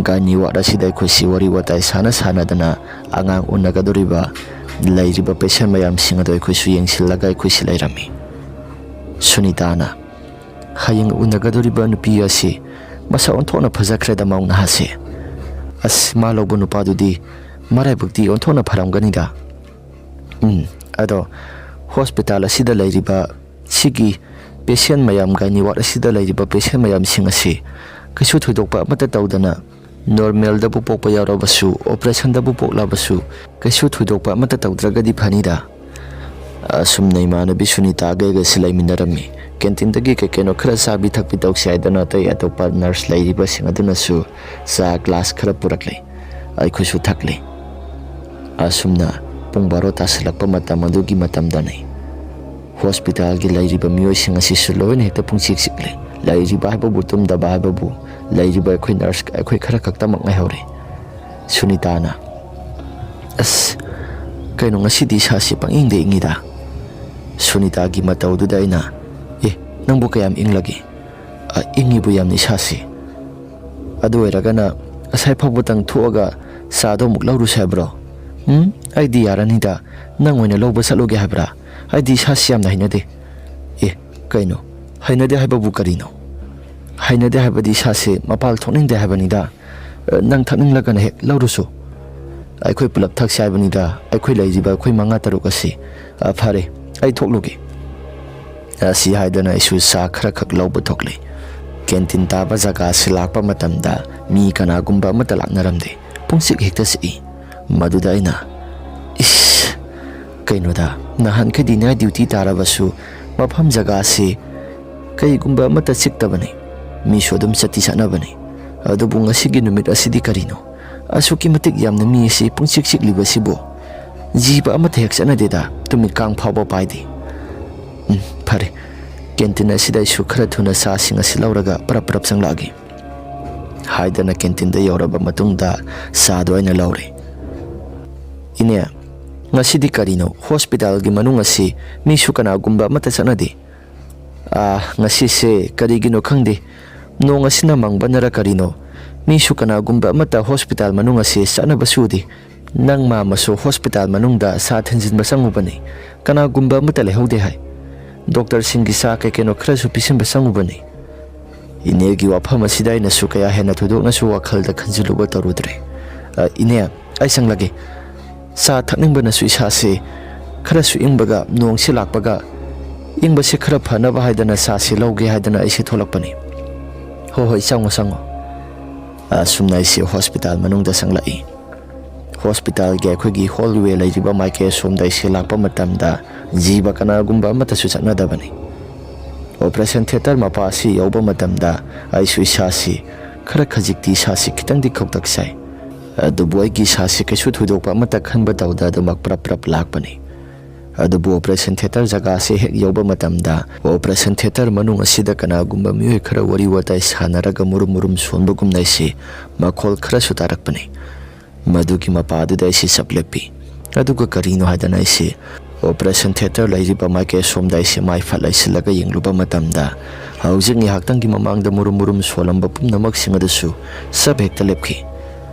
ꯒꯥꯏꯅꯤ ꯋꯥꯔꯗ ꯑꯁꯤꯗ ꯑꯩꯈꯣꯏꯁꯤ ꯋꯥꯔꯤ ꯋꯥꯇꯥꯏ ꯁꯥꯟꯅ ꯁꯥꯟꯅꯗꯅ ꯑꯉꯥꯡ ꯎꯅꯒꯗꯧꯔꯤꯕ, ꯂꯩꯔꯤꯕ ꯄꯦꯁꯦꯟ ꯃꯌꯥꯝꯁꯤꯡ ꯑꯗꯣ ꯑꯩꯈꯣꯏꯁꯨ ꯌꯦꯡꯁꯤꯜꯂꯒ ꯑꯩꯈꯣꯏꯁꯤ ꯂꯩꯔꯝꯃꯤ꯫ ꯁꯨꯅꯤꯇꯥꯅ, "ꯍꯌꯦꯡ ꯎꯅꯒꯗꯧꯔꯤꯕ ꯅꯨꯄꯤ ꯑꯁꯤ ꯃꯁꯛ ꯑꯣꯟꯊꯣꯛꯅ ꯐꯖꯈ꯭ꯔꯦꯗ ꯃꯧ ꯅꯍꯥꯁꯦ꯫ ꯑꯁ, ꯃꯥ ꯂꯧꯕ ꯅꯨꯄꯥꯗꯨꯗꯤ ꯃꯔꯥꯏꯕꯛꯇꯤ ꯑꯣꯟꯊꯣꯛꯅ ꯐꯔꯝꯒꯅꯤꯗ꯫ ꯎꯝ, ꯑꯗꯣ ꯍꯣꯁꯄꯤꯇꯥꯜ ꯑꯁꯤꯗ ꯂꯩꯔꯤꯕ ꯁꯤꯒꯤ ꯄꯦꯁꯦꯟ ꯃꯌꯥꯝ, ꯒꯥꯏꯅꯤ ꯋꯥꯔꯗ ꯑꯁꯤꯗ ꯂꯩꯔꯤꯕ ꯄꯦꯁꯦꯟ ꯃꯌꯥꯝꯁꯤꯡ ꯑꯁꯤ ꯀꯩꯁꯨ ꯊꯣꯏꯗꯣꯛꯄ ꯑꯃꯠꯇ ꯇꯧꯗꯅ, ꯅꯣꯔꯃꯦꯜꯗꯕꯨ ꯄꯣꯛꯄ ꯌꯥꯎꯔꯕꯁꯨ, ꯑꯣꯄꯔꯦꯁꯟꯗꯕꯨ ꯄꯣꯛꯂꯕꯁꯨ, ꯀꯩꯁꯨ ꯊꯣꯏꯗꯣꯛꯄ ꯑꯃꯠꯇ ꯇꯧꯗ꯭ꯔꯒꯗꯤ ꯐꯅꯤꯗ"꯫ ꯑꯁꯨꯝꯅ ꯏꯃꯥꯟꯅꯕꯤ ꯁꯨꯅꯤꯇꯥꯒ ꯑꯩꯒꯁꯤ ꯂꯩꯃꯤꯟꯅꯔꯝꯃꯤ꯫ ꯀꯦꯟꯇꯤꯟꯗꯒꯤ ꯀꯩ ꯀꯩꯅꯣ ꯈꯔ ꯆꯥꯕꯤ ꯊꯛꯄꯤ ꯇꯧꯁꯤ ꯍꯥꯏꯗꯅ ꯑꯇꯩ ꯑꯇꯣꯞꯄ ꯅꯔꯁ ꯂꯩꯔꯤꯕꯁꯤꯡ ꯑꯗꯨꯅꯁꯨ ꯆꯥ ꯒ꯭ꯂꯥꯁ ꯈꯔ ꯄꯨꯔꯛꯂꯦ꯫ ꯑꯩꯈꯣꯏꯁꯨ ꯊꯛꯂꯦ꯫ ꯑꯁꯨꯝꯅ ꯄꯨꯡ ꯕꯥꯔꯣ ꯇꯥꯁꯤꯜꯂꯛꯄ ꯃꯇꯝ ꯑꯗꯨꯒꯤ ꯃꯇꯝꯗꯅꯤ꯫ ꯍꯣꯁꯄꯤꯇꯥꯜꯒꯤ ꯂꯩꯔꯤꯕ ꯃꯤꯑꯣꯏꯁꯤꯡ ꯑꯁꯤꯁꯨ ꯂꯣꯏꯅ ꯍꯦꯛꯇ ꯄꯨꯡꯆꯤꯛ ꯆꯤꯛꯂꯦ꯫ ꯂꯩꯔꯤꯕ ꯍꯥꯏꯕꯕꯨ, ꯇꯨꯝꯗꯕ ꯍꯥꯏꯕꯕꯨ, ꯂꯩꯔꯤꯕ ꯑꯩꯈꯣꯏ ꯅꯔꯁ ꯑꯩꯈꯣꯏ ꯈꯔ ꯈꯛꯇꯃꯛ ꯉꯥꯏꯍꯧꯔꯦ꯫ ꯁꯨꯅꯤꯇꯥꯅ, "ꯑꯁ, ꯀꯩꯅꯣ ꯉꯁꯤꯗꯤ ꯏꯁꯥꯁꯤ ꯄꯪꯏꯪꯗ ꯏꯪꯉꯤꯗ?" ꯁꯨꯅꯤꯇꯥꯒꯤ ꯃꯇꯧꯗꯨꯗ ꯑꯩꯅ, "ꯑꯦ, ꯅꯪꯕꯨ ꯀꯌꯥꯝ ꯏꯪꯂꯒꯦ?" "ꯑ, ꯏꯪꯉꯤꯕꯨ ꯌꯥꯝꯅ ꯏꯁꯥꯁꯤ꯫ ꯑꯗꯨ ꯑꯣꯏꯔꯒꯅ ꯉꯁꯥꯏ ꯐꯥꯎꯕꯇꯪ ꯊꯣꯛꯑꯒ ꯆꯥꯗꯣ ꯑꯃꯨꯛ ꯂꯧꯔꯨꯁꯦ ꯍꯥꯏꯕ꯭ꯔꯣ?" "ꯎꯝ, ꯑꯩꯗꯤ ꯌꯥꯔꯅꯤꯗ꯫ ꯅꯪ ꯑꯣꯏꯅ ꯂꯧꯕ ꯆꯠꯂꯨꯒꯦ ꯍꯥꯏꯕ꯭ꯔꯥ? ꯑꯩꯗꯤ ꯏꯁꯥꯁꯤ ꯌꯥꯝꯅ ꯍꯩꯅꯗꯦ꯫" "ꯑꯦ, ꯀꯩꯅꯣ? ꯍꯩꯅꯗꯦ ꯍꯥꯏꯕꯕꯨ ꯀꯔꯤꯅꯣ?" "ꯍꯩꯅꯗꯦ ꯍꯥꯏꯕꯗꯤ ꯏꯁꯥꯁꯦ ꯃꯄꯥꯜ ꯊꯣꯛꯅꯤꯡꯗꯦ ꯍꯥꯏꯕꯅꯤꯗ꯫ ꯑ, ꯅꯪ ꯊꯛꯅꯤꯡꯂꯒꯅ ꯍꯦꯛ ꯂꯧꯔꯨꯁꯨ꯫ ꯑꯩꯈꯣꯏ ꯄꯨꯂꯞ ꯊꯛꯁꯦ ꯍꯥꯏꯕꯅꯤꯗ, ꯑꯩꯈꯣꯏ ꯂꯩꯔꯤꯕ ꯑꯩꯈꯣꯏ ꯃꯉꯥ ꯇꯔꯨꯛ ꯑꯁꯤ꯫ ꯑ, ꯐꯔꯦ, ꯑꯩ ꯊꯣꯛꯂꯨꯒꯦ꯫" ꯑꯁꯤ ꯍꯥꯏꯗꯅ ꯑꯩꯁꯨ ꯆꯥ ꯈꯔꯈꯛ ꯂꯧꯕ ꯊꯣꯛꯂꯦ꯫ ꯀꯦꯟꯇꯤꯟ ꯇꯥꯕ ꯖꯒꯥ ꯑꯁꯤ ꯂꯥꯛꯄ ꯃꯇꯝꯗ ꯃꯤ ꯀꯅꯥꯒꯨꯝꯕ ꯑꯃꯠꯇ ꯂꯥꯛꯅꯔꯝꯗꯦ꯫ ꯄꯨꯡꯆꯤꯛ ꯍꯦꯛꯇ ꯆꯤꯛꯏ꯫ ꯃꯗꯨꯗ ꯑꯩꯅ, "ꯏꯁ, ꯀꯩꯅꯣꯗ, ꯅꯍꯥꯟꯈꯩꯗꯤ ꯅꯥꯏꯠ ꯗ꯭ꯌꯨꯇꯤ ꯇꯥꯔꯕꯁꯨ ꯃꯐꯝ ꯖꯒꯥꯁꯤ ꯀꯩꯒꯨꯝꯕ ꯑꯃꯠꯇ ꯆꯤꯛꯇꯕꯅꯤ꯫ ꯃꯤꯁꯨ ꯑꯗꯨꯝ ꯆꯠꯇꯤ ꯆꯠꯅꯕꯅꯤ꯫ ꯑꯗꯨꯕꯨ ꯉꯁꯤꯒꯤ ꯅꯨꯃꯤꯠ ꯑꯁꯤꯗꯤ ꯀꯔꯤꯅꯣ? ꯑꯁꯨꯛꯀꯤ ꯃꯇꯤꯛ ꯌꯥꯝꯅ ꯃꯤ ꯑꯁꯤ ꯄꯨꯡꯆꯤꯛ ꯆꯤꯛꯂꯤꯕꯁꯤꯕꯨ? ꯖꯤꯕ ꯑꯃꯠꯇ ꯍꯦꯛ ꯆꯠꯅꯗꯦꯗ, ꯇꯨꯃꯤꯠ ꯀꯥꯡ ꯐꯥꯎꯕ ꯄꯥꯏꯗꯦ꯫ ꯎꯝ, ꯐꯔꯦ꯫" ꯀꯦꯟꯇꯤꯟ ꯑꯁꯤꯗ ꯑꯩꯁꯨ ꯈꯔ ꯊꯨꯅ ꯆꯥꯁꯤꯡ ꯑꯁꯤ ꯂꯧꯔꯒ ꯄꯔꯞ ꯄꯔꯞ ꯆꯪꯂꯛꯑꯒꯦ꯫ ꯍꯥꯏꯗꯅ ꯀꯦꯟꯇꯤꯟꯗ ꯌꯧꯔꯕ ꯃꯇꯨꯡꯗ ꯆꯥꯗꯣ ꯑꯩꯅ ꯂꯧꯔꯦ꯫ "ꯏꯅꯦ, ꯉꯁꯤꯗꯤ ꯀꯔꯤꯅꯣ? ꯍꯣꯁꯄꯤꯇꯥꯜꯒꯤ ꯃꯅꯨꯡ ꯑꯁꯤ ꯃꯤꯁꯨ ꯀꯅꯥꯒꯨꯝꯕ ꯑꯃꯠꯇ ꯆꯠꯅꯗꯦ꯫" "ꯑꯥ, ꯉꯁꯤꯁꯦ ꯀꯔꯤꯒꯤꯅꯣ ꯈꯪꯗꯦ, ꯅꯣꯡ ꯑꯁꯤꯅ ꯃꯪꯕꯅꯔ ꯀꯔꯤꯅꯣ, ꯃꯤꯁꯨ ꯀꯅꯥꯒꯨꯝꯕ ꯑꯃꯠꯇ ꯍꯣꯁꯄꯤꯇꯥꯜ ꯃꯅꯨꯡ ꯑꯁꯤ ꯆꯠꯅꯕꯁꯨ ꯎꯗꯦ꯫ ꯅꯪ ꯃꯥꯃꯁꯨ ꯍꯣꯁꯄꯤꯇꯥꯜ ꯃꯅꯨꯡꯗ ꯆꯥ ꯊꯤꯟꯖꯤꯟꯕ ꯆꯪꯉꯨꯕꯅꯤ, ꯀꯅꯥꯒꯨꯝꯕ ꯑꯃꯠꯇ ꯂꯩꯍꯧꯗꯦ ꯍꯥꯏ꯫ ꯗꯣꯛꯇꯔꯁꯤꯡꯒꯤ ꯆꯥ ꯀꯩ ꯀꯩꯅꯣ ꯈꯔꯁꯨ ꯄꯤꯁꯤꯟꯕ ꯆꯪꯉꯨꯕꯅꯤ꯫" ꯏꯅꯦꯒꯤ ꯋꯥꯐꯝ ꯑꯁꯤꯗ ꯑꯩꯅꯁꯨ ꯀꯌꯥ ꯍꯦꯟꯅ ꯊꯣꯏꯗꯣꯛꯅꯁꯨ ꯋꯥꯈꯜꯗ ꯈꯟꯖꯤꯜꯂꯨꯕ ꯇꯧꯔꯨꯗ꯭ꯔꯦ꯫ "ꯑ, ꯏꯅꯦ, ꯑꯩ ꯆꯪꯂꯒꯦ꯫ ꯆꯥ ꯊꯛꯅꯤꯡꯕꯅꯁꯨ ꯏꯁꯥꯁꯦ ꯈꯔꯁꯨ ꯏꯪꯕꯒ, ꯅꯣꯡꯁꯤ ꯂꯥꯛꯄꯒ ꯏꯪꯕꯁꯦ ꯈꯔ ꯐꯅꯕ ꯍꯥꯏꯗꯅ ꯆꯥꯁꯦ ꯂꯧꯒꯦ ꯍꯥꯏꯗꯅ ꯑꯩꯁꯦ ꯊꯣꯛꯂꯛꯄꯅꯤ꯫" "ꯍꯣꯏ, ꯍꯣꯏ, ꯆꯪꯉꯣ, ꯆꯪꯉꯣ꯫" ꯑꯁꯨꯝꯅ ꯑꯩꯁꯦ ꯍꯣꯁꯄꯤꯇꯥꯜ ꯃꯅꯨꯡꯗ ꯆꯪꯂꯛꯏ꯫ ꯍꯣꯁꯄꯤꯇꯥꯜꯒꯤ ꯑꯩꯈꯣꯏꯒꯤ ꯍꯣꯜꯋꯦ ꯂꯩꯔꯤꯕ ꯃꯥꯏꯀꯩ ꯑꯁꯣꯝꯗ ꯑꯩꯁꯦ ꯂꯥꯛꯄ ꯃꯇꯝꯗ ꯖꯤꯕ ꯀꯅꯥꯒꯨꯝꯕ ꯑꯃꯠꯇꯁꯨ ꯆꯠꯅꯗꯕꯅꯤ꯫ ꯑꯣꯄꯔꯦꯁꯟ ꯊꯤꯌꯦꯇꯔ ꯃꯄꯥ ꯑꯁꯤ ꯌꯧꯕ ꯃꯇꯝꯗ ꯑꯩꯁꯨ ꯏꯁꯥꯁꯤ ꯈꯔ ꯈꯖꯤꯛꯇꯤ ꯏꯁꯥꯁꯤ ꯈꯤꯇꯪꯗꯤ ꯈꯧꯇꯛ ꯁꯥꯏ꯫ ꯑꯗꯨꯕꯨ ꯑꯩꯒꯤ ꯏꯁꯥꯁꯤ ꯀꯩꯁꯨ ꯊꯣꯏꯗꯣꯛꯄ ꯑꯃꯠꯇ ꯈꯟꯕ ꯇꯧꯗ ꯑꯗꯨꯃꯛ ꯄ꯭ꯔꯞ ꯄ꯭ꯔꯞ ꯂꯥꯛꯄꯅꯤ꯫ ꯑꯗꯨꯕꯨ ꯑꯣꯄꯔꯦꯁꯟ ꯊꯤꯌꯦꯇꯔ ꯖꯒꯥꯁꯤ ꯍꯦꯛ ꯌꯧꯕ ꯃꯇꯝꯗ ꯑꯣꯄꯔꯦꯁꯟ ꯊꯤꯌꯦꯇꯔ ꯃꯅꯨꯡ ꯑꯁꯤꯗ ꯀꯅꯥꯒꯨꯝꯕ ꯃꯤꯑꯣꯏ ꯈꯔ ꯋꯥꯔꯤ ꯋꯥꯇꯥꯏ ꯁꯥꯟꯅꯔꯒ ꯃꯨꯔꯨꯝ ꯃꯨꯔꯨꯝ ꯁꯣꯟꯕꯒꯨꯝꯅ ꯑꯩꯁꯤ ꯃꯈꯣꯜ ꯈꯔꯁꯨ ꯇꯥꯔꯛꯄꯅꯤ꯫ ꯃꯗꯨꯒꯤ ꯃꯄꯥꯗꯨꯗ ꯑꯩꯁꯤ ꯆꯞ ꯂꯦꯞꯄꯤ꯫ ꯑꯗꯨꯒ ꯀꯔꯤꯅꯣ ꯍꯥꯏꯗꯅ ꯑꯩꯁꯤ ꯑꯣꯄꯔꯦꯁꯟ ꯊꯤꯌꯦꯇꯔ ꯂꯩꯔꯤꯕ ꯃꯥꯏꯀꯩ ꯑꯁꯣꯝꯗ ꯑꯩꯁꯤ ꯃꯥꯏ ꯐꯠ ꯂꯩꯁꯤꯜꯂꯒ ꯌꯦꯡꯂꯨꯕ ꯃꯇꯝꯗ ꯍꯧꯖꯤꯛ ꯉꯥꯏꯍꯥꯛꯇꯪꯒꯤ ꯃꯃꯥꯡꯗ ꯃꯨꯔꯨꯝ ꯃꯨꯔꯨꯝ ꯁꯣꯜꯂꯝꯕ ꯄꯨꯝꯅꯃꯛꯁꯤꯡ ꯑꯗꯨꯁꯨ ꯆꯞ ꯍꯦꯛꯇ ꯂꯦꯞꯈꯤ꯫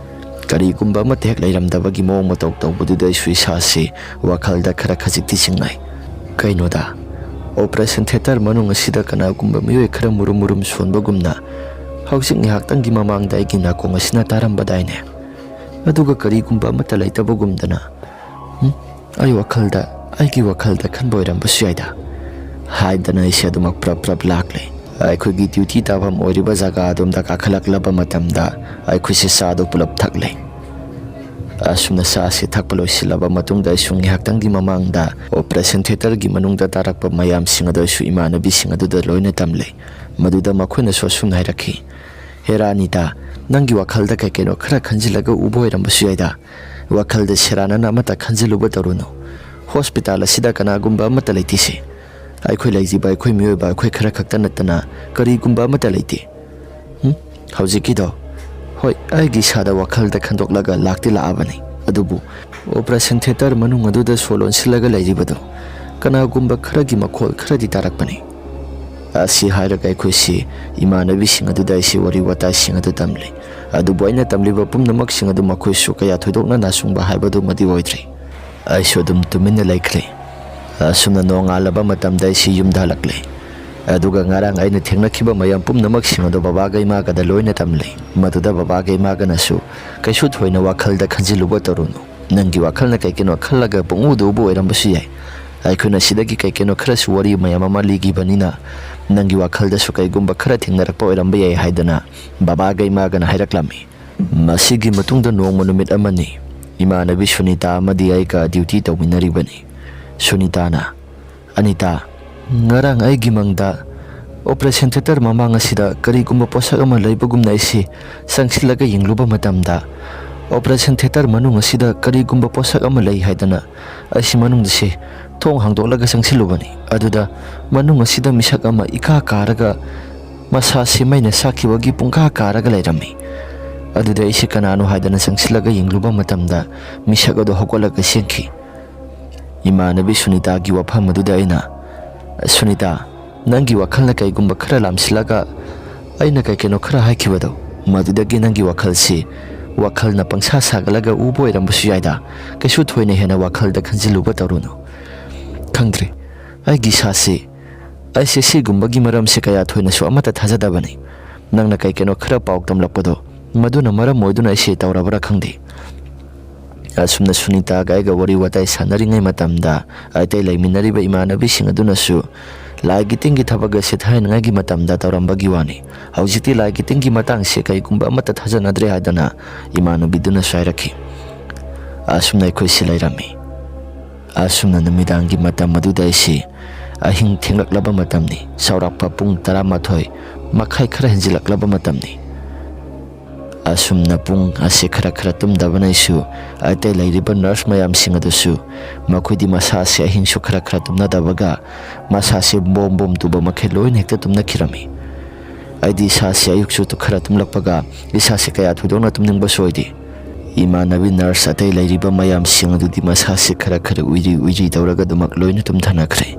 ꯀꯔꯤꯒꯨꯝꯕ ꯑꯃꯠꯇ ꯍꯦꯛ ꯂꯩꯔꯝꯗꯕꯒꯤ ꯃꯑꯣꯡ ꯃꯇꯧ ꯇꯧꯕꯗꯨꯗ ꯑꯩꯁꯨ ꯏꯁꯥꯁꯤ ꯋꯥꯈꯜꯗ ꯈꯔ ꯈꯖꯤꯛꯇꯤ ꯆꯤꯡꯅꯩ꯫ ꯀꯩꯅꯣꯗ, ꯑꯣꯄꯔꯦꯁꯟ ꯊꯤꯌꯦꯇꯔ ꯃꯅꯨꯡ ꯑꯁꯤꯗ ꯀꯅꯥꯒꯨꯝꯕ ꯃꯤꯑꯣꯏ ꯈꯔ ꯃꯨꯔꯨꯝ ꯃꯨꯔꯨꯝ ꯁꯣꯟꯕꯒꯨꯝꯅ ꯍꯧꯖꯤꯛ ꯉꯥꯏꯍꯥꯛꯇꯪꯒꯤ ꯃꯃꯥꯡꯗ ꯑꯩꯒꯤ ꯅꯥꯀꯣꯡ ꯑꯁꯤꯅ ꯇꯥꯔꯝꯕꯗꯥꯏꯅꯦ? ꯑꯗꯨꯒ ꯀꯔꯤꯒꯨꯝꯕ ꯑꯃꯠꯇ ꯂꯩꯇꯕꯒꯨꯝꯗꯅ, "ꯍꯨꯝ, ꯑꯩ ꯋꯥꯈꯜꯗ, ꯑꯩꯒꯤ ꯋꯥꯈꯜꯗ ꯈꯟꯕ ꯑꯣꯏꯔꯝꯕꯁꯨ ꯌꯥꯏꯗ" ꯍꯥꯏꯗꯅ ꯑꯩꯁꯦ ꯑꯗꯨꯃꯛ ꯄ꯭ꯔꯞ ꯄ꯭ꯔꯞ ꯂꯥꯛꯂꯦ꯫ ꯑꯩꯈꯣꯏꯒꯤ ꯗ꯭ꯌꯨꯇꯤ ꯇꯥꯐꯝ ꯑꯣꯏꯔꯤꯕ ꯖꯒꯥ ꯑꯗꯣꯝꯗ ꯀꯥꯈꯠꯂꯛꯂꯕ ꯃꯇꯝꯗ ꯑꯩꯈꯣꯏꯁꯦ ꯆꯥꯗꯣ ꯄꯨꯂꯞ ꯊꯛꯂꯦ꯫ ꯑꯁꯨꯝꯅ ꯆꯥꯁꯤ ꯊꯛꯄ ꯂꯣꯏꯁꯤꯜꯂꯕ ꯃꯇꯨꯡꯗ ꯑꯩꯁꯨ ꯉꯥꯏꯍꯥꯛꯇꯪꯒꯤ ꯃꯃꯥꯡꯗ ꯑꯣꯄꯔꯦꯁꯟ ꯊꯤꯌꯦꯇꯔꯒꯤ ꯃꯅꯨꯡꯗ ꯇꯥꯔꯛꯄ ꯃꯌꯥꯝꯁꯤꯡ ꯑꯗꯨ ꯑꯩꯁꯨ ꯏꯃꯥꯟꯅꯕꯤꯁꯤꯡ ꯑꯗꯨꯗ ꯂꯣꯏꯅ ꯇꯝꯂꯦ꯫ ꯃꯗꯨꯗ ꯃꯈꯣꯏꯅꯁꯨ ꯑꯁꯨꯝꯅ ꯍꯥꯏꯔꯛꯈꯤ, "ꯍꯦꯔꯥ ꯑꯅꯤꯇꯥ, ꯅꯪꯒꯤ ꯋꯥꯈꯜꯗ ꯀꯩ ꯀꯩꯅꯣ ꯈꯔ ꯈꯟꯖꯤꯜꯂꯒ ꯎꯕ ꯑꯣꯏꯔꯝꯕꯁꯨ ꯌꯥꯏꯗ꯫ ꯋꯥꯈꯜꯗ ꯁꯦꯔꯥꯟꯅꯅ ꯑꯃꯠꯇ ꯈꯟꯖꯤꯜꯂꯨꯕ ꯇꯧꯔꯨꯅꯨ꯫ ꯍꯣꯁꯄꯤꯇꯥꯜ ꯑꯁꯤꯗ ꯀꯅꯥꯒꯨꯝꯕ ꯑꯃꯠꯇ ꯂꯩꯇꯦꯁꯦ꯫ ꯑꯩꯈꯣꯏ ꯂꯩꯔꯤꯕ ꯑꯩꯈꯣꯏ ꯃꯤꯑꯣꯏꯕ ꯑꯩꯈꯣꯏ ꯈꯔ ꯈꯛꯇ ꯅꯠꯇꯅ ꯀꯔꯤꯒꯨꯝꯕ ꯑꯃꯠꯇ ꯂꯩꯇꯦ"꯫ ꯍꯨꯝ? ꯍꯧꯖꯤꯛꯀꯤꯗꯣ? ꯍꯣꯏ, ꯑꯩꯒꯤ ꯏꯁꯥꯗ ꯋꯥꯈꯜꯗ ꯈꯟꯗꯣꯛꯂꯒ ꯂꯥꯛꯇꯤ ꯂꯥꯛꯑꯕꯅꯤ꯫ ꯑꯗꯨꯕꯨ ꯑꯣꯄꯔꯦꯁꯟ ꯊꯤꯌꯦꯇꯔ ꯃꯅꯨꯡ ꯑꯗꯨꯗ ꯁꯣ ꯂꯣꯟꯁꯤꯜꯂꯒ ꯂꯩꯔꯤꯕꯗꯣ ꯀꯅꯥꯒꯨꯝꯕ ꯈꯔꯒꯤ ꯃꯈꯣꯜ ꯈꯔꯗꯤ ꯇꯥꯔꯛꯄꯅꯤ꯫ ꯑꯁꯤ ꯍꯥꯏꯔꯒ ꯑꯩꯈꯣꯏꯁꯤ ꯏꯃꯥꯟꯅꯕꯤꯁꯤꯡ ꯑꯗꯨꯗ ꯑꯩꯁꯤ ꯋꯥꯔꯤ ꯋꯥꯇꯥꯏꯁꯤꯡ ꯑꯗꯨ ꯇꯝꯂꯤ꯫ ꯑꯗꯨꯕꯨ ꯑꯩꯅ ꯇꯝꯂꯤꯕ ꯄꯨꯝꯅꯃꯛꯁꯤꯡ ꯑꯗꯨ ꯃꯈꯣꯏꯁꯨ ꯀꯌꯥ ꯊꯣꯏꯗꯣꯛꯅ ꯅꯥꯆꯨꯡꯕ ꯍꯥꯏꯕꯗꯨꯃꯗꯤ ꯑꯣꯏꯗ꯭ꯔꯤ꯫ ꯑꯩꯁꯨ ꯑꯗꯨꯝ ꯇꯨꯃꯤꯟꯅ ꯂꯩꯈ꯭ꯔꯦ꯫ ꯑꯁꯨꯝꯅ ꯅꯣꯡꯉꯥꯜꯂꯕ ꯃꯇꯝꯗ ꯑꯩꯁꯤ ꯌꯨꯝꯗ ꯍꯜꯂꯛꯂꯦ꯫ ꯑꯗꯨꯒ ꯉꯔꯥꯡ ꯑꯩꯅ ꯊꯦꯡꯅꯈꯤꯕ ꯃꯌꯥꯝ ꯄꯨꯝꯅꯃꯛꯁꯤꯡ ꯑꯗꯨ ꯕꯕꯥꯒ ꯏꯃꯥꯒꯗ ꯂꯣꯏꯅ ꯇꯝꯂꯦ꯫ ꯃꯗꯨꯗ ꯕꯕꯥꯒ ꯏꯃꯥꯒꯅꯁꯨ, "ꯀꯩꯁꯨ ꯊꯣꯏꯅ ꯋꯥꯈꯜꯗ ꯈꯟꯖꯤꯜꯂꯨꯕ ꯇꯧꯔꯨꯅꯨ꯫ ꯅꯪꯒꯤ ꯋꯥꯈꯜꯅ ꯀꯩ ꯀꯩꯅꯣ ꯈꯜꯂꯒ ꯄꯨꯡꯎꯗ ꯎꯕ ꯑꯣꯏꯔꯝꯕꯁꯨ ꯌꯥꯏ꯫ ꯑꯩꯈꯣꯏꯅ ꯁꯤꯗꯒꯤ ꯀꯩ ꯀꯩꯅꯣ ꯈꯔꯁꯨ ꯋꯥꯔꯤ ꯃꯌꯥꯝ ꯑꯃ ꯂꯤꯈꯤꯕꯅꯤꯅ ꯅꯪꯒꯤ ꯋꯥꯈꯜꯗꯁꯨ ꯀꯩꯒꯨꯝꯕ ꯈꯔ ꯊꯦꯡꯅꯔꯛꯄ ꯑꯣꯏꯔꯝꯕ ꯌꯥꯏ" ꯍꯥꯏꯗꯅ ꯕꯕꯥꯒ ꯏꯃꯥꯒꯅ ꯍꯥꯏꯔꯛꯂꯝꯃꯤ꯫ ꯃꯁꯤꯒꯤ ꯃꯇꯨꯡꯗ ꯅꯣꯡꯃ ꯅꯨꯃꯤꯠ ꯑꯃꯅꯤ, ꯏꯃꯥꯟꯅꯕꯤ ꯁꯨꯅꯤꯇꯥ ꯑꯃꯗꯤ ꯑꯩꯒ ꯗ꯭ꯌꯨꯇꯤ ꯇꯧꯃꯤꯟꯅꯔꯤꯕꯅꯤ꯫ ꯁꯨꯅꯤꯇꯥꯅ, "ꯑꯅꯤꯇꯥ, ꯉꯔꯥꯡ ꯑꯩꯒꯤ ꯃꯪꯗ ꯑꯣꯄꯔꯦꯁꯟ ꯊꯤꯌꯦꯇꯔ ꯃꯃꯥꯡ ꯑꯁꯤꯗ ꯀꯔꯤꯒꯨꯝꯕ ꯄꯣꯠꯁꯛ ꯑꯃ ꯂꯩꯕꯒꯨꯝꯅ ꯑꯩꯁꯤ ꯆꯪꯁꯤꯜꯂꯒ ꯌꯦꯡꯂꯨꯕ ꯃꯇꯝꯗ, ꯑꯣꯄꯔꯦꯁꯟ ꯊꯤꯌꯦꯇꯔ ꯃꯅꯨꯡ ꯑꯁꯤꯗ ꯀꯔꯤꯒꯨꯝꯕ ꯄꯣꯠꯁꯛ ꯑꯃ ꯂꯩ ꯍꯥꯏꯗꯅ ꯑꯩꯁꯤ ꯃꯅꯨꯡꯗꯁꯦ ꯊꯣꯡ ꯍꯥꯡꯗꯣꯛꯂꯒ ꯆꯪꯁꯤꯜꯂꯨꯕꯅꯤ꯫ ꯑꯗꯨꯗ ꯃꯅꯨꯡ ꯑꯁꯤꯗ ꯃꯤꯁꯛ ꯑꯃ ꯏꯀꯥ ꯀꯥꯔꯒ ꯃꯁꯥꯁꯤ ꯃꯩꯅ ꯆꯥꯛꯈꯤꯕꯒꯤ ꯄꯨꯡꯀꯥ ꯀꯥꯔꯒ ꯂꯩꯔꯝꯃꯤ꯫ ꯑꯗꯨꯗ ꯑꯩꯁꯤ ꯀꯅꯥꯅꯣ ꯍꯥꯏꯗꯅ ꯆꯪꯁꯤꯜꯂꯒ ꯌꯦꯡꯂꯨꯕ ꯃꯇꯝꯗ ꯃꯤꯁꯛ ꯑꯗꯨ ꯍꯧꯒꯠꯂꯒ ꯆꯦꯟꯈꯤ꯫ ꯏꯃꯥꯟꯅꯕꯤ ꯁꯨꯅꯤꯇꯥꯒꯤ ꯋꯥꯐꯝ ꯑꯗꯨꯗ ꯑꯩꯅ, "ꯁꯨꯅꯤꯇꯥ, ꯅꯪꯒꯤ ꯋꯥꯈꯜꯅ ꯀꯩꯒꯨꯝꯕ ꯈꯔ ꯂꯥꯝꯁꯤꯜꯂꯒ ꯑꯩꯅ ꯀꯩ ꯀꯩꯅꯣ ꯈꯔ ꯍꯥꯏꯈꯤꯕꯗꯣ, ꯃꯗꯨꯗꯒꯤ ꯅꯪꯒꯤ ꯋꯥꯈꯜꯁꯤ ꯋꯥꯈꯜꯅ ꯄꯪꯁꯥ ꯁꯥꯒꯠꯂꯒ ꯎꯕ ꯑꯣꯏꯔꯝꯕꯁꯨ ꯌꯥꯏꯗ꯫ ꯀꯩꯁꯨ ꯊꯣꯏꯅ ꯍꯦꯟꯅ ꯋꯥꯈꯜꯗ ꯈꯟꯖꯤꯜꯂꯨꯕ ꯇꯧꯔꯨꯅꯨ꯫ ꯈꯪꯗ꯭ꯔꯦ, ꯑꯩꯒꯤ ꯏꯁꯥꯁꯤ, ꯑꯩꯁꯦ ꯁꯤꯒꯨꯝꯕꯒꯤ ꯃꯔꯝꯁꯦ ꯀꯌꯥ ꯊꯣꯏꯅꯁꯨ ꯑꯃꯠꯇ ꯊꯥꯖꯗꯕꯅꯤ꯫ ꯅꯪꯅ ꯀꯩ ꯀꯩꯅꯣ ꯈꯔ ꯄꯥꯎ ꯇꯝꯂꯛꯄꯗꯣ, ꯃꯗꯨꯅ ꯃꯔꯝ ꯑꯣꯏꯗꯨꯅ ꯑꯩꯁꯦ ꯇꯧꯔꯕ꯭ꯔꯥ ꯈꯪꯗꯦ"꯫ ꯑꯁꯨꯝꯅ ꯁꯨꯅꯤꯇꯥꯒ ꯑꯩꯒ ꯋꯥꯔꯤ ꯋꯥꯇꯥꯏ ꯁꯥꯟꯅꯔꯤꯉꯩ ꯃꯇꯝꯗ, ꯑꯇꯩ ꯂꯩꯃꯤꯟꯅꯔꯤꯕ ꯏꯃꯥꯟꯅꯕꯤꯁꯤꯡ ꯑꯗꯨꯅꯁꯨ ꯂꯥꯏꯒꯤ ꯇꯤꯟꯒꯤ ꯊꯕꯛ ꯑꯁꯤ ꯊꯥꯏꯅꯉꯩꯒꯤ ꯃꯇꯝꯗ ꯇꯧꯔꯝꯕꯒꯤ ꯋꯥꯅꯤ꯫ ꯍꯧꯖꯤꯛꯇꯤ ꯂꯥꯏꯒꯤ ꯇꯤꯟꯒꯤ ꯃꯇꯥꯡꯁꯦ ꯀꯩꯒꯨꯝꯕ ꯑꯃꯠꯇ ꯊꯥꯖꯅꯗ꯭ꯔꯦ ꯍꯥꯏꯗꯅ ꯏꯃꯥꯟꯅꯕꯤꯗꯨꯅꯁꯨ ꯍꯥꯏꯔꯛꯈꯤ꯫ ꯑꯁꯨꯝꯅ ꯑꯩꯈꯣꯏꯁꯤ ꯂꯩꯔꯝꯃꯤ꯫ ꯑꯁꯨꯝꯅ ꯅꯨꯃꯤꯗꯥꯡꯒꯤ ꯃꯇꯝ ꯑꯗꯨꯗ ꯑꯩꯁꯤ ꯑꯍꯤꯡ ꯊꯦꯡꯂꯛꯂꯕ ꯃꯇꯝꯅꯤ꯫ ꯆꯥꯎꯔꯥꯛꯄ ꯄꯨꯡ ꯇꯔꯥꯃꯥꯊꯣꯏ ꯃꯈꯥꯏ ꯈꯔ ꯍꯦꯟꯖꯤꯜꯂꯛꯂꯕ ꯃꯇꯝꯅꯤ꯫ ꯑꯁꯨꯝꯅ ꯄꯨꯡ ꯑꯁꯤ ꯈꯔ ꯈꯔ ꯇꯨꯝꯗꯕꯅ ꯑꯩꯁꯨ, ꯑꯇꯩ ꯂꯩꯔꯤꯕ ꯅꯔꯁ ꯃꯌꯥꯝꯁꯤꯡ ꯑꯗꯨꯁꯨ, ꯃꯈꯣꯏꯗꯤ ꯃꯁꯥꯁꯦ ꯑꯍꯤꯡꯁꯨ ꯈꯔ ꯈꯔ ꯇꯨꯝꯅꯗꯕꯒ ꯃꯁꯥꯁꯦ ꯕꯣꯝ ꯕꯣꯝ ꯇꯨꯕ ꯃꯈꯩ ꯂꯣꯏꯅ ꯍꯦꯛꯇ ꯇꯨꯝꯅꯈꯤꯔꯝꯃꯤ꯫ ꯑꯩꯗꯤ ꯏꯁꯥꯁꯦ ꯑꯌꯨꯛꯁꯨ ꯈꯔ ꯇꯨꯝꯂꯛꯄꯒ ꯏꯁꯥꯁꯦ ꯀꯌꯥ ꯊꯣꯏꯗꯣꯛꯅ ꯇꯨꯝꯅꯤꯡꯕꯁꯨ ꯑꯣꯏꯗꯦ꯫ ꯏꯃꯥꯟꯅꯕꯤ ꯅꯔꯁ ꯑꯇꯩ ꯂꯩꯔꯤꯕ ꯃꯌꯥꯝꯁꯤꯡ ꯑꯗꯨꯗꯤ ꯃꯁꯥꯁꯦ ꯈꯔ ꯈꯔ ꯎꯏꯔꯤ ꯎꯏꯔꯤ ꯇꯧꯔꯒ ꯑꯗꯨꯃꯛ ꯂꯣꯏꯅ ꯇꯨꯝꯊꯅꯈ꯭ꯔꯦ꯫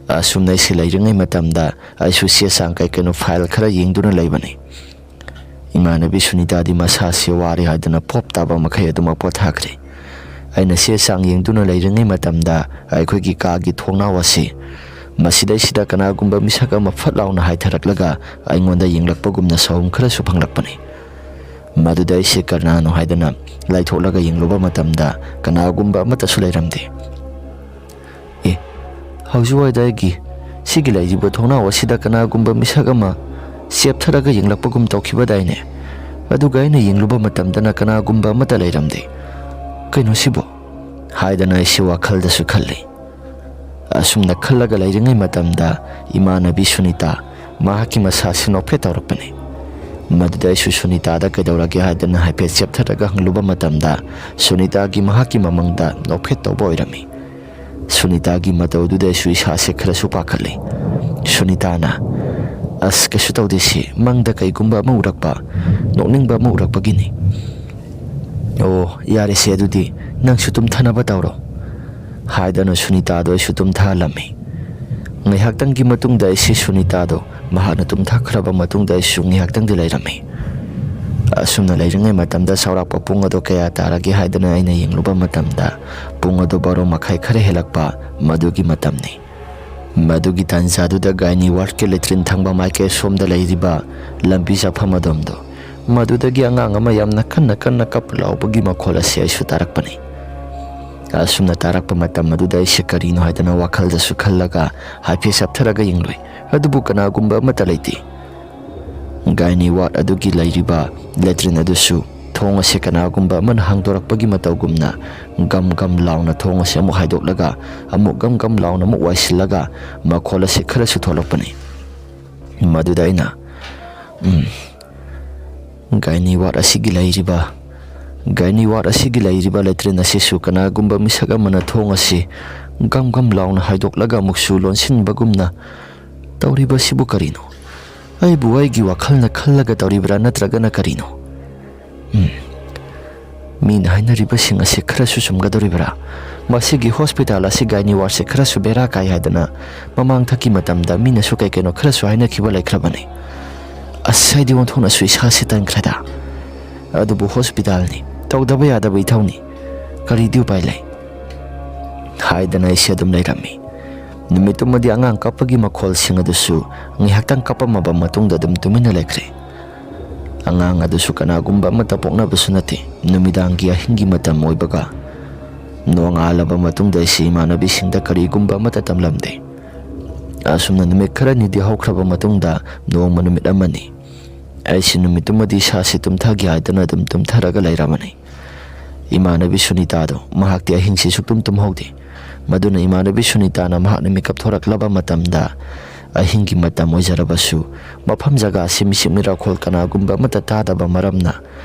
ꯑꯁꯨꯝꯅ ꯑꯩꯁꯦ ꯂꯩꯔꯤꯉꯩ ꯃꯇꯝꯗ ꯑꯩꯁꯨ ꯆꯦ ꯆꯥꯡ ꯀꯩ ꯀꯩꯅꯣ ꯐꯥꯏꯜ ꯈꯔ ꯌꯦꯡꯗꯨꯅ ꯂꯩꯕꯅꯤ꯫ ꯏꯃꯥꯟꯅꯕꯤ ꯁꯨꯅꯤꯇꯥꯗꯤ ꯃꯁꯥꯁꯦ ꯋꯥꯔꯦ ꯍꯥꯏꯗꯨꯅ ꯄꯣꯞ ꯇꯥꯕ ꯃꯈꯩ ꯑꯗꯨꯃꯛ ꯄꯣꯊꯥꯈ꯭ꯔꯦ꯫ ꯑꯩꯅ ꯆꯦ ꯆꯥꯡ ꯌꯦꯡꯗꯨꯅ ꯂꯩꯔꯤꯉꯩ ꯃꯇꯝꯗ ꯑꯩꯈꯣꯏꯒꯤ ꯀꯥꯒꯤ ꯊꯣꯡꯅꯥꯎ ꯑꯁꯤ ꯃꯁꯤꯗꯩꯁꯤꯗ ꯀꯅꯥꯒꯨꯝꯕ ꯃꯤꯁꯛ ꯑꯃ ꯐꯠ ꯂꯥꯎꯅ ꯍꯥꯏꯊꯔꯛꯂꯒ ꯑꯩꯉꯣꯟꯗ ꯌꯦꯡꯂꯛꯄꯒꯨꯝꯅ ꯁꯥꯎꯝ ꯈꯔꯁꯨ ꯐꯪꯂꯛꯄꯅꯤ꯫ ꯃꯗꯨꯗ ꯑꯩꯁꯦ ꯀꯅꯥꯅꯣ ꯍꯥꯏꯗꯅ ꯂꯥꯏꯊꯣꯛꯂꯒ ꯌꯦꯡꯂꯨꯕ ꯃꯇꯝꯗ ꯀꯅꯥꯒꯨꯝꯕ ꯑꯃꯠꯇꯁꯨ ꯂꯩꯔꯝꯗꯦ꯫ "ꯑꯦ, ꯍꯧꯖꯤꯛꯋꯥꯏꯗ ꯑꯩꯒꯤ ꯁꯤꯒꯤ ꯂꯩꯔꯤꯕ ꯊꯣꯡꯅꯥꯎ ꯑꯁꯤꯗ ꯀꯅꯥꯒꯨꯝꯕ ꯃꯤꯁꯛ ꯑꯃ ꯆꯦꯞꯊꯔꯒ ꯌꯦꯡꯂꯛꯄꯒꯨꯝ ꯇꯧꯈꯤꯕꯗꯥꯏꯅꯦ? ꯑꯗꯨꯒ ꯑꯩꯅ ꯌꯦꯡꯂꯨꯕ ꯃꯇꯝꯗꯅ ꯀꯅꯥꯒꯨꯝꯕ ꯑꯃꯠꯇ ꯂꯩꯔꯝꯗꯦ꯫ ꯀꯩꯅꯣ ꯁꯤꯕꯣ?" ꯍꯥꯏꯗꯅ ꯑꯩꯁꯤ ꯋꯥꯈꯜꯗꯁꯨ ꯈꯜꯂꯤ꯫ ꯑꯁꯨꯝꯅ ꯈꯜꯂꯒ ꯂꯩꯔꯤꯉꯩ ꯃꯇꯝꯗ ꯏꯃꯥꯟꯅꯕꯤ ꯁꯨꯅꯤꯇꯥ ꯃꯍꯥꯛꯀꯤ ꯃꯁꯥꯁꯤ ꯅꯣꯛꯐꯦꯠ ꯇꯧꯔꯛꯄꯅꯤ꯫ ꯃꯗꯨꯗ ꯑꯩꯁꯨ ꯁꯨꯅꯤꯇꯥꯗ ꯀꯩꯗꯧꯔꯒꯦ ꯍꯥꯏꯗꯅ ꯍꯥꯏꯐꯦꯠ ꯆꯦꯞꯊꯔꯒ ꯍꯪꯂꯨꯕ ꯃꯇꯝꯗ ꯁꯨꯅꯤꯇꯥꯒꯤ ꯃꯍꯥꯛꯀꯤ ꯃꯃꯪꯗ ꯅꯣꯛꯐꯦꯠ ꯇꯧꯕ ꯑꯣꯏꯔꯝꯃꯤ꯫ ꯁꯨꯅꯤꯇꯥꯒꯤ ꯃꯇꯧꯗꯨꯗ ꯑꯩꯁꯨ ꯏꯁꯥꯁꯦ ꯈꯔꯁꯨ ꯄꯥꯈꯠꯂꯤ꯫ ꯁꯨꯅꯤꯇꯥꯅ, "ꯑꯁ, ꯀꯩꯁꯨ ꯇꯧꯗꯦ, ꯁꯤ ꯃꯪꯗ ꯀꯩꯒꯨꯝꯕ ꯑꯃ ꯎꯔꯛꯄ, ꯅꯣꯛꯅꯤꯡꯕ ꯑꯃ ꯎꯔꯛꯄꯒꯤꯅꯤ꯫ ꯑꯣ, ꯌꯥꯔꯦꯁꯦ, ꯑꯗꯨꯗꯤ ꯅꯪꯁꯨ ꯇꯨꯝꯊꯅꯕ ꯇꯧꯔꯣ," ꯍꯥꯏꯗꯅ ꯁꯨꯅꯤꯇꯥꯗꯣ ꯑꯩꯁꯨ ꯇꯨꯝꯊꯍꯜꯂꯝꯃꯤ꯫ ꯉꯥꯏꯍꯥꯛꯇꯪꯒꯤ ꯃꯇꯨꯡꯗ ꯑꯩꯁꯤ ꯁꯨꯅꯤꯇꯥꯗꯣ ꯃꯍꯥꯛꯅ ꯇꯨꯝꯊꯈ꯭ꯔꯕ ꯃꯇꯨꯡꯗ ꯑꯩꯁꯨ ꯉꯥꯏꯍꯥꯛꯇꯪꯗꯤ ꯂꯩꯔꯝꯃꯤ꯫ ꯑꯁꯨꯝꯅ ꯂꯩꯔꯤꯉꯩ ꯃꯇꯝꯗ ꯆꯥꯎꯔꯥꯛꯄ ꯄꯨꯡ ꯑꯗꯨ ꯀꯌꯥ ꯇꯥꯔꯒꯦ ꯍꯥꯏꯗꯅ ꯑꯩꯅ ꯌꯦꯡꯂꯨꯕ ꯃꯇꯝꯗ ꯄꯨꯡ ꯑꯗꯨ ꯕꯥꯔꯣ ꯃꯈꯥꯏ ꯈꯔ ꯍꯦꯜꯂꯛꯄ ꯃꯗꯨꯒꯤ ꯃꯇꯝꯅꯤ꯫ ꯃꯗꯨꯒꯤ ꯇꯥꯟꯖꯥꯗꯨꯗ ꯒꯥꯏꯅꯤ ꯋꯥꯔꯗꯀꯤ ꯂꯦꯇ꯭ꯔꯤꯟ ꯊꯪꯕ ꯃꯥꯏꯀꯩ ꯁꯣꯝꯗ ꯂꯩꯔꯤꯕ ꯂꯝꯕꯤ ꯆꯠꯐꯝ ꯑꯗꯣꯝꯗꯣ, ꯃꯗꯨꯗꯒꯤ ꯑꯉꯥꯡ ꯑꯃ ꯌꯥꯝꯅ ꯀꯟꯅ ꯀꯟꯅ ꯀꯞ ꯂꯥꯎꯕꯒꯤ ꯃꯈꯣꯜ ꯑꯁꯤ ꯑꯩꯁꯨ ꯇꯥꯔꯛꯄꯅꯤ꯫ ꯑꯁꯨꯝꯅ ꯇꯥꯔꯛꯄ ꯃꯇꯝ ꯑꯗꯨꯗ ꯑꯩꯁꯦ ꯀꯔꯤꯅꯣ ꯍꯥꯏꯗꯅ ꯋꯥꯈꯜꯗꯁꯨ ꯈꯜꯂꯒ ꯍꯥꯏꯐꯦꯠ ꯆꯞꯊꯔꯒ ꯌꯦꯡꯂꯨꯏ, ꯑꯗꯨꯕꯨ ꯀꯅꯥꯒꯨꯝꯕ ꯑꯃꯠꯇ ꯂꯩꯇꯦ꯫ ꯒꯥꯏꯅꯤ ꯋꯥꯔꯗ ꯑꯗꯨꯒꯤ ꯂꯩꯔꯤꯕ ꯂꯦꯇ꯭ꯔꯤꯟ ꯑꯗꯨꯁꯨ ꯊꯣꯡ ꯑꯁꯤ ꯀꯅꯥꯒꯨꯝꯕ ꯑꯃꯅ ꯍꯥꯡꯗꯣꯔꯛꯄꯒꯤ ꯃꯇꯧꯒꯨꯝꯅ ꯒꯝ ꯒꯝ ꯂꯥꯎꯅ ꯊꯣꯡ ꯑꯁꯤ ꯑꯃꯨꯛ ꯍꯥꯏꯗꯣꯛꯂꯒ ꯑꯃꯨꯛ ꯒꯝ ꯒꯝ ꯂꯥꯎꯅ ꯑꯃꯨꯛ ꯋꯥꯏꯁꯤꯜꯂꯒ ꯃꯈꯣꯜ ꯑꯁꯤ ꯈꯔꯁꯨ ꯊꯣꯛꯂꯛꯄꯅꯤ꯫ ꯃꯗꯨꯗ ꯑꯩꯅ, "ꯎꯝ, ꯒꯥꯏꯅꯤ ꯋꯥꯔꯗ ꯑꯁꯤꯒꯤ ꯂꯩꯔꯤꯕ, ꯒꯥꯏꯅꯤ ꯋꯥꯔꯗ ꯑꯁꯤꯒꯤ ꯂꯩꯔꯤꯕ ꯂꯦꯇ꯭ꯔꯤꯟ ꯑꯁꯤꯁꯨ ꯀꯅꯥꯒꯨꯝꯕ ꯃꯤꯁꯛ ꯑꯃꯅ ꯊꯣꯡ ꯑꯁꯤ ꯒꯝ ꯒꯝ ꯂꯥꯎꯅ ꯍꯥꯏꯗꯣꯛꯂꯒ ꯑꯃꯨꯛꯁꯨ ꯂꯣꯟꯁꯤꯟꯕꯒꯨꯝꯅ ꯇꯧꯔꯤꯕ ꯑꯁꯤꯕꯨ ꯀꯔꯤꯅꯣ? ꯑꯩꯕꯨ ꯑꯩꯒꯤ ꯋꯥꯈꯜꯅ ꯈꯜꯂꯒ ꯇꯧꯔꯤꯕ꯭ꯔꯥ ꯅꯠꯇ꯭ꯔꯒꯅ ꯀꯔꯤꯅꯣ? ꯎꯝ, ꯃꯤꯅ ꯍꯥꯏꯅꯔꯤꯕꯁꯤꯡ ꯑꯁꯤ ꯈꯔꯁꯨ ꯆꯨꯝꯒꯗꯧꯔꯤꯕ꯭ꯔꯥ? ꯃꯁꯤꯒꯤ ꯍꯣꯁꯄꯤꯇꯥꯜ ꯑꯁꯤ ꯒꯥꯏꯅꯤ ꯋꯥꯔꯗꯁꯦ ꯈꯔꯁꯨ ꯕꯦꯔꯥ ꯀꯥꯏ ꯍꯥꯏꯗꯅ ꯃꯃꯥꯡꯊꯛꯀꯤ ꯃꯇꯝꯗ ꯃꯤꯅꯁꯨ ꯀꯩ ꯀꯩꯅꯣ ꯈꯔꯁꯨ ꯍꯥꯏꯅꯈꯤꯕ ꯂꯩꯈ꯭ꯔꯕꯅꯤ꯫ ꯑꯁ, ꯑꯩꯗꯤ ꯑꯣꯟꯊꯣꯛꯅꯁꯨ ꯏꯁꯥꯁꯦ ꯇꯟꯈ꯭ꯔꯦꯗ꯫ ꯑꯗꯨꯕꯨ ꯍꯣꯁꯄꯤꯇꯥꯜꯅꯤ, ꯇꯧꯗꯕ ꯌꯥꯗꯕ ꯏꯊꯧꯅꯤ, ꯀꯔꯤꯗꯤ ꯎꯄꯥꯏ ꯂꯩ?" ꯍꯥꯏꯗꯅ ꯑꯩꯁꯦ ꯑꯗꯨꯝ ꯂꯩꯔꯝꯃꯤ꯫ ꯅꯨꯃꯤꯠꯇꯨꯃꯗꯤ ꯑꯉꯥꯡ ꯀꯞꯄꯒꯤ ꯃꯈꯣꯜꯁꯤꯡ ꯑꯗꯨꯁꯨ ꯉꯥꯏꯍꯥꯛꯇꯪ ꯀꯞꯄꯝꯃꯕ ꯃꯇꯨꯡꯗ ꯑꯗꯨꯝ ꯇꯨꯃꯤꯟꯅ ꯂꯩꯈ꯭ꯔꯦ꯫ ꯑꯉꯥꯡ ꯑꯗꯨꯁꯨ ꯀꯅꯥꯒꯨꯝꯕ ꯑꯃꯠꯇ ꯄꯣꯛꯅꯕꯁꯨ ꯅꯠꯇꯦ꯫ ꯅꯨꯃꯤꯗꯥꯡꯒꯤ ꯑꯍꯤꯡꯒꯤ ꯃꯇꯝ ꯑꯣꯏꯕꯒ ꯅꯣꯡꯉꯥꯜꯂꯕ ꯃꯇꯨꯡꯗ ꯑꯩꯁꯤ ꯏꯃꯥꯟꯅꯕꯤꯁꯤꯡꯗ ꯀꯔꯤꯒꯨꯝꯕ ꯑꯃꯠꯇ ꯇꯝꯂꯝꯗꯦ꯫ ꯑꯁꯨꯝꯅ ꯅꯨꯃꯤꯠ ꯈꯔꯅꯤꯗꯤ ꯍꯧꯈ꯭ꯔꯕ ꯃꯇꯨꯡꯗ ꯅꯣꯡꯃ ꯅꯨꯃꯤꯠ ꯑꯃꯅꯤ꯫ ꯑꯩꯁꯤ ꯅꯨꯃꯤꯠꯇꯨꯃꯗꯤ ꯏꯁꯥꯁꯤ ꯇꯨꯝꯊꯒꯦ ꯍꯥꯏꯗꯅ ꯑꯗꯨꯝ ꯇꯨꯝꯊꯔꯒ ꯂꯩꯔꯕꯅꯤ꯫ ꯏꯃꯥꯟꯅꯕꯤ ꯁꯨꯅꯤꯇꯥꯗꯣ ꯃꯍꯥꯛꯇꯤ ꯑꯍꯤꯡꯁꯤ ꯁꯨꯛꯇꯨꯝ ꯇꯨꯝꯍꯧꯗꯦ꯫ ꯃꯗꯨꯅ ꯏꯃꯥꯟꯅꯕꯤ ꯁꯨꯅꯤꯇꯥꯅ ꯃꯍꯥꯛꯅ ꯃꯤꯀꯞ ꯊꯣꯔꯛꯂꯕ ꯃꯇꯝꯗ ꯑꯍꯤꯡꯒꯤ ꯃꯇꯝ ꯑꯣꯏꯖꯔꯕꯁꯨ ꯃꯐꯝ ꯖꯒꯥ ꯑꯁꯤ ꯃꯤꯁꯤꯞ ꯃꯤꯔꯥꯈꯣꯜ ꯀꯅꯥꯒꯨꯝꯕ ꯑꯃꯠꯇ ꯇꯥꯗꯕ ꯃꯔꯝꯅ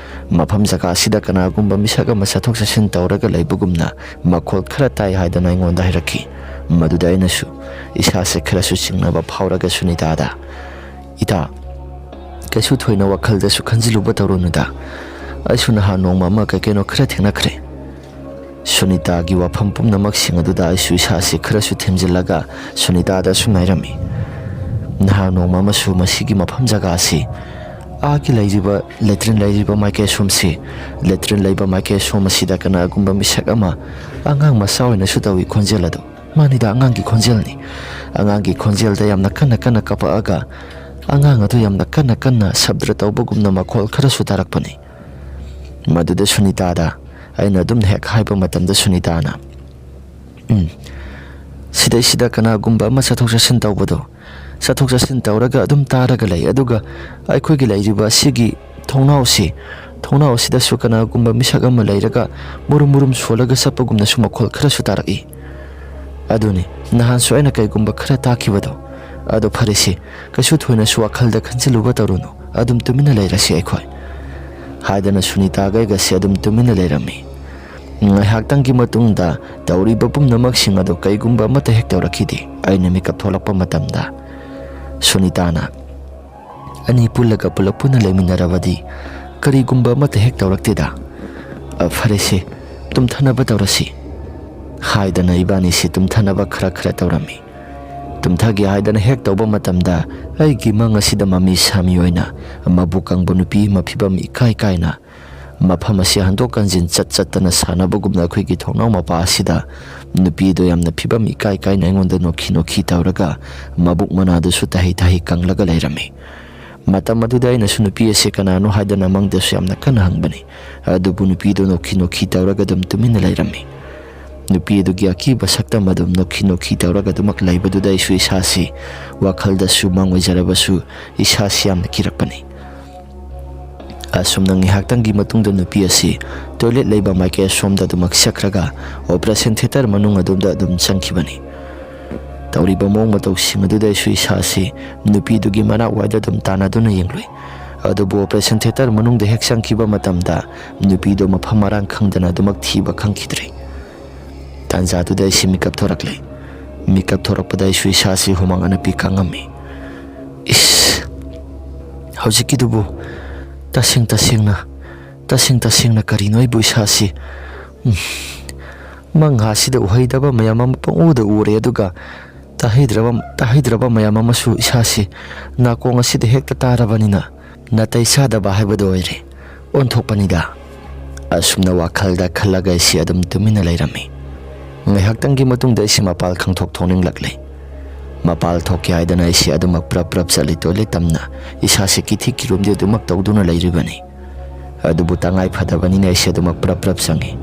ꯃꯐꯝ ꯖꯒꯥ ꯑꯁꯤꯗ ꯀꯅꯥꯒꯨꯝꯕ ꯃꯤꯁꯛ ꯑꯃ ꯆꯠꯊꯣꯛ ꯆꯠꯁꯤꯟ ꯇꯧꯔꯒ ꯂꯩꯕꯒꯨꯝꯅ ꯃꯈꯣꯜ ꯈꯔ ꯇꯥꯏ ꯍꯥꯏꯗꯅ ꯑꯩꯉꯣꯟꯗ ꯍꯥꯏꯔꯛꯈꯤ꯫ ꯃꯗꯨꯗ ꯑꯩꯅꯁꯨ ꯏꯁꯥꯁꯦ ꯈꯔꯁꯨ ꯆꯤꯡꯅꯕ ꯐꯥꯎꯔꯒ ꯁꯨꯅꯤꯇꯥꯗ, "ꯏꯇꯥ, ꯀꯩꯁꯨ ꯊꯣꯏꯅ ꯋꯥꯈꯜꯗꯁꯨ ꯈꯟꯖꯤꯜꯂꯨꯕ ꯇꯧꯔꯨꯅꯨꯗ꯫ ꯑꯩꯁꯨ ꯅꯍꯥꯟ ꯅꯣꯡꯃ ꯑꯃ ꯀꯩ ꯀꯩꯅꯣ ꯈꯔ ꯊꯦꯡꯅꯈ꯭ꯔꯦ꯫" ꯁꯨꯅꯤꯇꯥꯒꯤ ꯋꯥꯐꯝ ꯄꯨꯝꯅꯃꯛꯁꯤꯡ ꯑꯗꯨꯗ ꯑꯩꯁꯨ ꯏꯁꯥꯁꯤ ꯈꯔꯁꯨ ꯊꯦꯝꯖꯤꯜꯂꯒ ꯁꯨꯅꯤꯇꯥꯗ ꯑꯁꯨꯝ ꯍꯥꯏꯔꯝꯃꯤ, "ꯅꯍꯥꯟ ꯅꯣꯡꯃ ꯑꯃꯁꯨ ꯃꯁꯤꯒꯤ ꯃꯐꯝ ꯖꯒꯥ ꯑꯁꯤ, ꯑꯥꯒꯤ ꯂꯩꯔꯤꯕ ꯂꯦꯇ꯭ꯔꯤꯟ ꯂꯩꯔꯤꯕ ꯃꯥꯏꯀꯩ ꯑꯁꯣꯝꯁꯤ, ꯂꯦꯇ꯭ꯔꯤꯟ ꯂꯩꯕ ꯃꯥꯏꯀꯩ ꯑꯁꯣꯝ ꯑꯁꯤꯗ ꯀꯅꯥꯒꯨꯝꯕ ꯃꯤꯁꯛ ꯑꯃ ꯑꯉꯥꯡ ꯃꯆꯥ ꯑꯣꯏꯅꯁꯨ ꯇꯧꯏ ꯈꯣꯟꯖꯦꯜ ꯑꯗꯨ꯫ ꯃꯥꯅꯤꯗ, ꯑꯉꯥꯡꯒꯤ ꯈꯣꯟꯖꯦꯜꯅꯤ꯫ ꯑꯉꯥꯡꯒꯤ ꯈꯣꯟꯖꯦꯜꯗ ꯌꯥꯝꯅ ꯀꯟꯅ ꯀꯟꯅ ꯀꯞꯄꯛꯑꯒ ꯑꯉꯥꯡ ꯑꯗꯨ ꯌꯥꯝꯅ ꯀꯟꯅ ꯀꯟꯅ ꯁꯕꯗ꯭ꯔ ꯇꯧꯕꯒꯨꯝꯅ ꯃꯈꯣꯜ ꯈꯔꯁꯨ ꯇꯥꯔꯛꯄꯅꯤ꯫" ꯃꯗꯨꯗ ꯁꯨꯅꯤꯇꯥꯗ ꯑꯩꯅ ꯑꯗꯨꯝ ꯍꯦꯛ ꯍꯥꯏꯕ ꯃꯇꯝꯗ ꯁꯨꯅꯤꯇꯥꯅ, "ꯎꯝ, ꯁꯤꯗꯩꯁꯤꯗ ꯀꯅꯥꯒꯨꯝꯕ ꯑꯃ ꯆꯠꯊꯣꯛ ꯆꯠꯁꯤꯟ ꯇꯧꯕꯗꯣ, ꯆꯠꯊꯣꯛ ꯆꯠꯁꯤꯟ ꯇꯧꯔꯒ ꯑꯗꯨꯝ ꯇꯥꯔꯒ ꯂꯩ꯫ ꯑꯗꯨꯒ ꯑꯩꯈꯣꯏꯒꯤ ꯂꯩꯔꯤꯕ ꯑꯁꯤꯒꯤ ꯊꯣꯡꯅꯥꯎꯁꯤ, ꯊꯣꯡꯅꯥꯎ ꯑꯁꯤꯗꯁꯨ ꯀꯅꯥꯒꯨꯝꯕ ꯃꯤꯁꯛ ꯑꯃ ꯂꯩꯔꯒ ꯃꯨꯔꯨꯝ ꯃꯨꯔꯨꯝ ꯁꯣꯜꯂꯒ ꯆꯠꯄꯒꯨꯝꯅꯁꯨ ꯃꯈꯣꯜ ꯈꯔꯁꯨ ꯇꯥꯔꯛꯏ꯫ ꯑꯗꯨꯅꯤ ꯅꯍꯥꯟꯁꯨ ꯑꯩꯅ ꯀꯩꯒꯨꯝꯕ ꯈꯔ ꯇꯥꯈꯤꯕꯗꯣ꯫ ꯑꯗꯣ ꯐꯔꯦꯁꯦ, ꯀꯩꯁꯨ ꯊꯣꯏꯅꯁꯨ ꯋꯥꯈꯜꯗ ꯈꯟꯖꯤꯜꯂꯨꯕ ꯇꯧꯔꯨꯅꯨ, ꯑꯗꯨꯝ ꯇꯨꯃꯤꯟꯅ ꯂꯩꯔꯁꯤ ꯑꯩꯈꯣꯏ", ꯍꯥꯏꯗꯅ ꯁꯨꯅꯤꯇꯥꯒ ꯑꯩꯒꯁꯦ ꯑꯗꯨꯝ ꯇꯨꯃꯤꯟꯅ ꯂꯩꯔꯝꯃꯤ꯫ ꯉꯥꯏꯍꯥꯛꯇꯪꯒꯤ ꯃꯇꯨꯡꯗ ꯇꯧꯔꯤꯕ ꯄꯨꯝꯅꯃꯛꯁꯤꯡ ꯑꯗꯨ ꯀꯩꯒꯨꯝꯕ ꯑꯃꯠꯇ ꯍꯦꯛ ꯇꯧꯔꯛꯈꯤꯗꯦ꯫ ꯑꯩꯅ ꯃꯤꯀꯞ ꯊꯣꯛꯂꯛꯄ ꯃꯇꯝꯗ ꯁꯨꯅꯤꯇꯥꯅ, "ꯑꯅꯤ ꯄꯨꯜꯂꯒ ꯄꯨꯂꯞ ꯄꯨꯟꯅ ꯂꯩꯃꯤꯟꯅꯔꯕꯗꯤ ꯀꯔꯤꯒꯨꯝꯕ ꯑꯃꯠꯇ ꯍꯦꯛ ꯇꯧꯔꯛꯇꯦꯗ꯫ ꯑ, ꯐꯔꯦꯁꯦ, ꯇꯨꯝꯊꯅꯕ ꯇꯧꯔꯁꯤ", ꯍꯥꯏꯗꯅ ꯏꯕꯥꯅꯤꯁꯤ ꯇꯨꯝꯊꯅꯕ ꯈꯔ ꯈꯔ ꯇꯧꯔꯝꯃꯤ꯫ ꯇꯨꯝꯊꯒꯦ ꯍꯥꯏꯗꯅ ꯍꯦꯛ ꯇꯧꯕ ꯃꯇꯝꯗ ꯑꯩꯒꯤ ꯃꯪ ꯑꯁꯤꯗ ꯃꯃꯤ ꯁꯥꯃꯤ ꯑꯣꯏꯅ ꯃꯕꯨꯛ ꯀꯪꯕ ꯅꯨꯄꯤ ꯑꯃ ꯐꯤꯕꯝ ꯏꯀꯥꯏ ꯀꯥꯏꯅ ꯃꯐꯝ ꯑꯁꯤ ꯍꯟꯗꯣꯛ ꯍꯟꯖꯤꯟ ꯆꯠ ꯆꯠꯇꯅ ꯁꯥꯟꯅꯕꯒꯨꯝꯅ ꯑꯩꯈꯣꯏꯒꯤ ꯊꯣꯡꯅꯥꯎ ꯃꯄꯥ ꯑꯁꯤꯗ ꯅꯨꯄꯤꯗꯣ ꯌꯥꯝꯅ ꯐꯤꯕꯝ ꯏꯀꯥꯏ ꯀꯥꯏꯅ ꯑꯩꯉꯣꯟꯗ ꯅꯣꯛꯈꯤ ꯅꯣꯛꯈꯤ ꯇꯧꯔꯒ ꯃꯕꯨꯛ ꯃꯅꯥꯗꯨꯁꯨ ꯇꯥꯍꯩ ꯇꯥꯍꯩ ꯀꯪꯂꯒ ꯂꯩꯔꯝꯃꯤ꯫ ꯃꯇꯝ ꯑꯗꯨꯗ ꯑꯩꯅꯁꯨ ꯅꯨꯄꯤ ꯑꯁꯤ ꯀꯅꯥꯅꯣ ꯍꯥꯏꯗꯅ ꯃꯪꯗꯁꯨ ꯌꯥꯝꯅ ꯀꯟꯅ ꯍꯪꯕꯅꯤ꯫ ꯑꯗꯨꯕꯨ ꯅꯨꯄꯤꯗꯨ ꯅꯣꯛꯈꯤ ꯅꯣꯛꯈꯤ ꯇꯧꯔꯒ ꯑꯗꯨꯝ ꯇꯨꯃꯤꯟꯅ ꯂꯩꯔꯝꯃꯤ꯫ ꯅꯨꯄꯤ ꯑꯗꯨꯒꯤ ꯑꯀꯤꯕ ꯁꯛꯇꯝ ꯑꯗꯨꯝ ꯅꯣꯛꯈꯤ ꯅꯣꯛꯈꯤ ꯇꯧꯔꯒ ꯑꯗꯨꯃꯛ ꯂꯩꯕꯗꯨꯗ ꯑꯩꯁꯨ ꯏꯁꯥꯁꯤ ꯋꯥꯈꯜꯗꯁꯨ ꯃꯪ ꯑꯣꯏꯖꯔꯕꯁꯨ ꯏꯁꯥꯁꯤ ꯌꯥꯝꯅ ꯀꯤꯔꯛꯄꯅꯤ꯫ ꯑꯁꯨꯝꯅ ꯉꯥꯏꯍꯥꯛꯇꯪꯒꯤ ꯃꯇꯨꯡꯗ ꯅꯨꯄꯤ ꯑꯁꯤ toilet ꯂꯩꯕ ꯃꯥꯏꯀꯩ ꯑꯁꯣꯝꯗ ꯑꯗꯨꯃꯛ ꯆꯠꯈ꯭ꯔꯒ operation theatre ꯃꯅꯨꯡ ꯑꯗꯣꯝꯗ ꯑꯗꯨꯝ ꯆꯪꯈꯤꯕꯅꯤ꯫ ꯇꯧꯔꯤꯕ ꯃꯑꯣꯡ ꯃꯇꯧꯁꯤꯡ ꯑꯗꯨꯗ ꯑꯩꯁꯨ ꯏꯁꯥꯁꯤ ꯅꯨꯄꯤꯗꯨꯒꯤ ꯃꯅꯥꯛ ꯋꯥꯏꯗ ꯑꯗꯨꯝ ꯇꯥꯟꯅꯗꯨꯅ ꯌꯦꯡꯂꯨꯏ꯫ ꯑꯗꯨꯕꯨ operation theatre ꯃꯅꯨꯡꯗ ꯍꯦꯛ ꯆꯪꯈꯤꯕ ꯃꯇꯝꯗ ꯅꯨꯄꯤꯗꯨ ꯃꯐꯝ ꯃꯔꯥꯡ ꯈꯪꯗꯅ ꯑꯗꯨꯃꯛ ꯊꯤꯕ ꯈꯪꯈꯤꯗ꯭ꯔꯦ꯫ ꯇꯥꯟꯖꯥꯗꯨꯗ ꯑꯩꯁꯤ ꯃꯤꯀꯞ ꯊꯣꯔꯛꯂꯦ꯫ ꯃꯤꯀꯞ ꯊꯣꯔꯛꯄꯗ ꯑꯩꯁꯨ ꯏꯁꯥꯁꯤ ꯍꯨꯃꯥꯡ ꯑꯅꯞꯄꯤ ꯀꯥꯡꯉꯝꯃꯤ꯫ ꯏꯁ! ꯍꯧꯖꯤꯛꯀꯤꯗꯨꯕꯨ ꯇꯁꯦꯡ ꯇꯁꯦꯡꯅ, ꯇꯁꯦꯡ ꯇꯁꯦꯡꯅ ꯀꯔꯤꯅꯣ ꯑꯩꯕꯨ ꯏꯁꯥꯁꯤ? ꯎꯝ, ꯃꯪ ꯑꯁꯤꯗ ꯎꯍꯩꯗꯕ ꯃꯌꯥꯝ ꯑꯃ ꯄꯪꯎꯗ ꯎꯔꯦ, ꯑꯗꯨꯒ ꯇꯥꯍꯩꯗ꯭ꯔꯕ, ꯇꯥꯍꯩꯗ꯭ꯔꯕ ꯃꯌꯥꯝ ꯑꯃꯁꯨ ꯏꯁꯥꯁꯤ ꯅꯥꯀꯣꯡ ꯑꯁꯤꯗ ꯍꯦꯛꯇ ꯇꯥꯔꯕꯅꯤꯅ ꯅꯥꯇꯩ ꯆꯥꯗꯕ ꯍꯥꯏꯕꯗꯨ ꯑꯣꯏꯔꯦ꯫ ꯑꯣꯟꯊꯣꯛꯄꯅꯤꯗ꯫ ꯑꯁꯨꯝꯅ ꯋꯥꯈꯜꯗ ꯈꯜꯂꯒ ꯑꯩꯁꯤ ꯑꯗꯨꯝ ꯇꯨꯃꯤꯟꯅ ꯂꯩꯔꯝꯃꯤ꯫ ꯉꯥꯏꯍꯥꯛꯇꯪꯒꯤ ꯃꯇꯨꯡꯗ ꯑꯩꯁꯤ ꯃꯄꯥꯜ ꯈꯪꯊꯣꯛ ꯊꯣꯛꯅꯤꯡꯂꯛꯂꯦ꯫ ꯃꯄꯥꯜ ꯊꯣꯛꯀꯦ ꯍꯥꯏꯗꯅ ꯑꯩꯁꯤ ꯑꯗꯨꯃꯛ ꯄ꯭ꯔꯞ ꯄ꯭ꯔꯞ ꯆꯠꯂꯤ꯫ Toilet ꯇꯝꯅ ꯏꯁꯥꯁꯤ ꯀꯤꯊꯤ ꯀꯤꯔꯨꯝꯗꯤ ꯑꯗꯨꯃꯛ ꯇꯧꯗꯨꯅ ꯂꯩꯔꯤꯕꯅꯤ꯫ ꯑꯗꯨꯕꯨ ꯇꯉꯥꯏ ꯐꯗꯕꯅꯤꯅ ꯑꯩꯁꯤ ꯑꯗꯨꯃꯛ ꯄ꯭ꯔꯞ ꯄ꯭ꯔꯞ ꯆꯪꯉꯤ꯫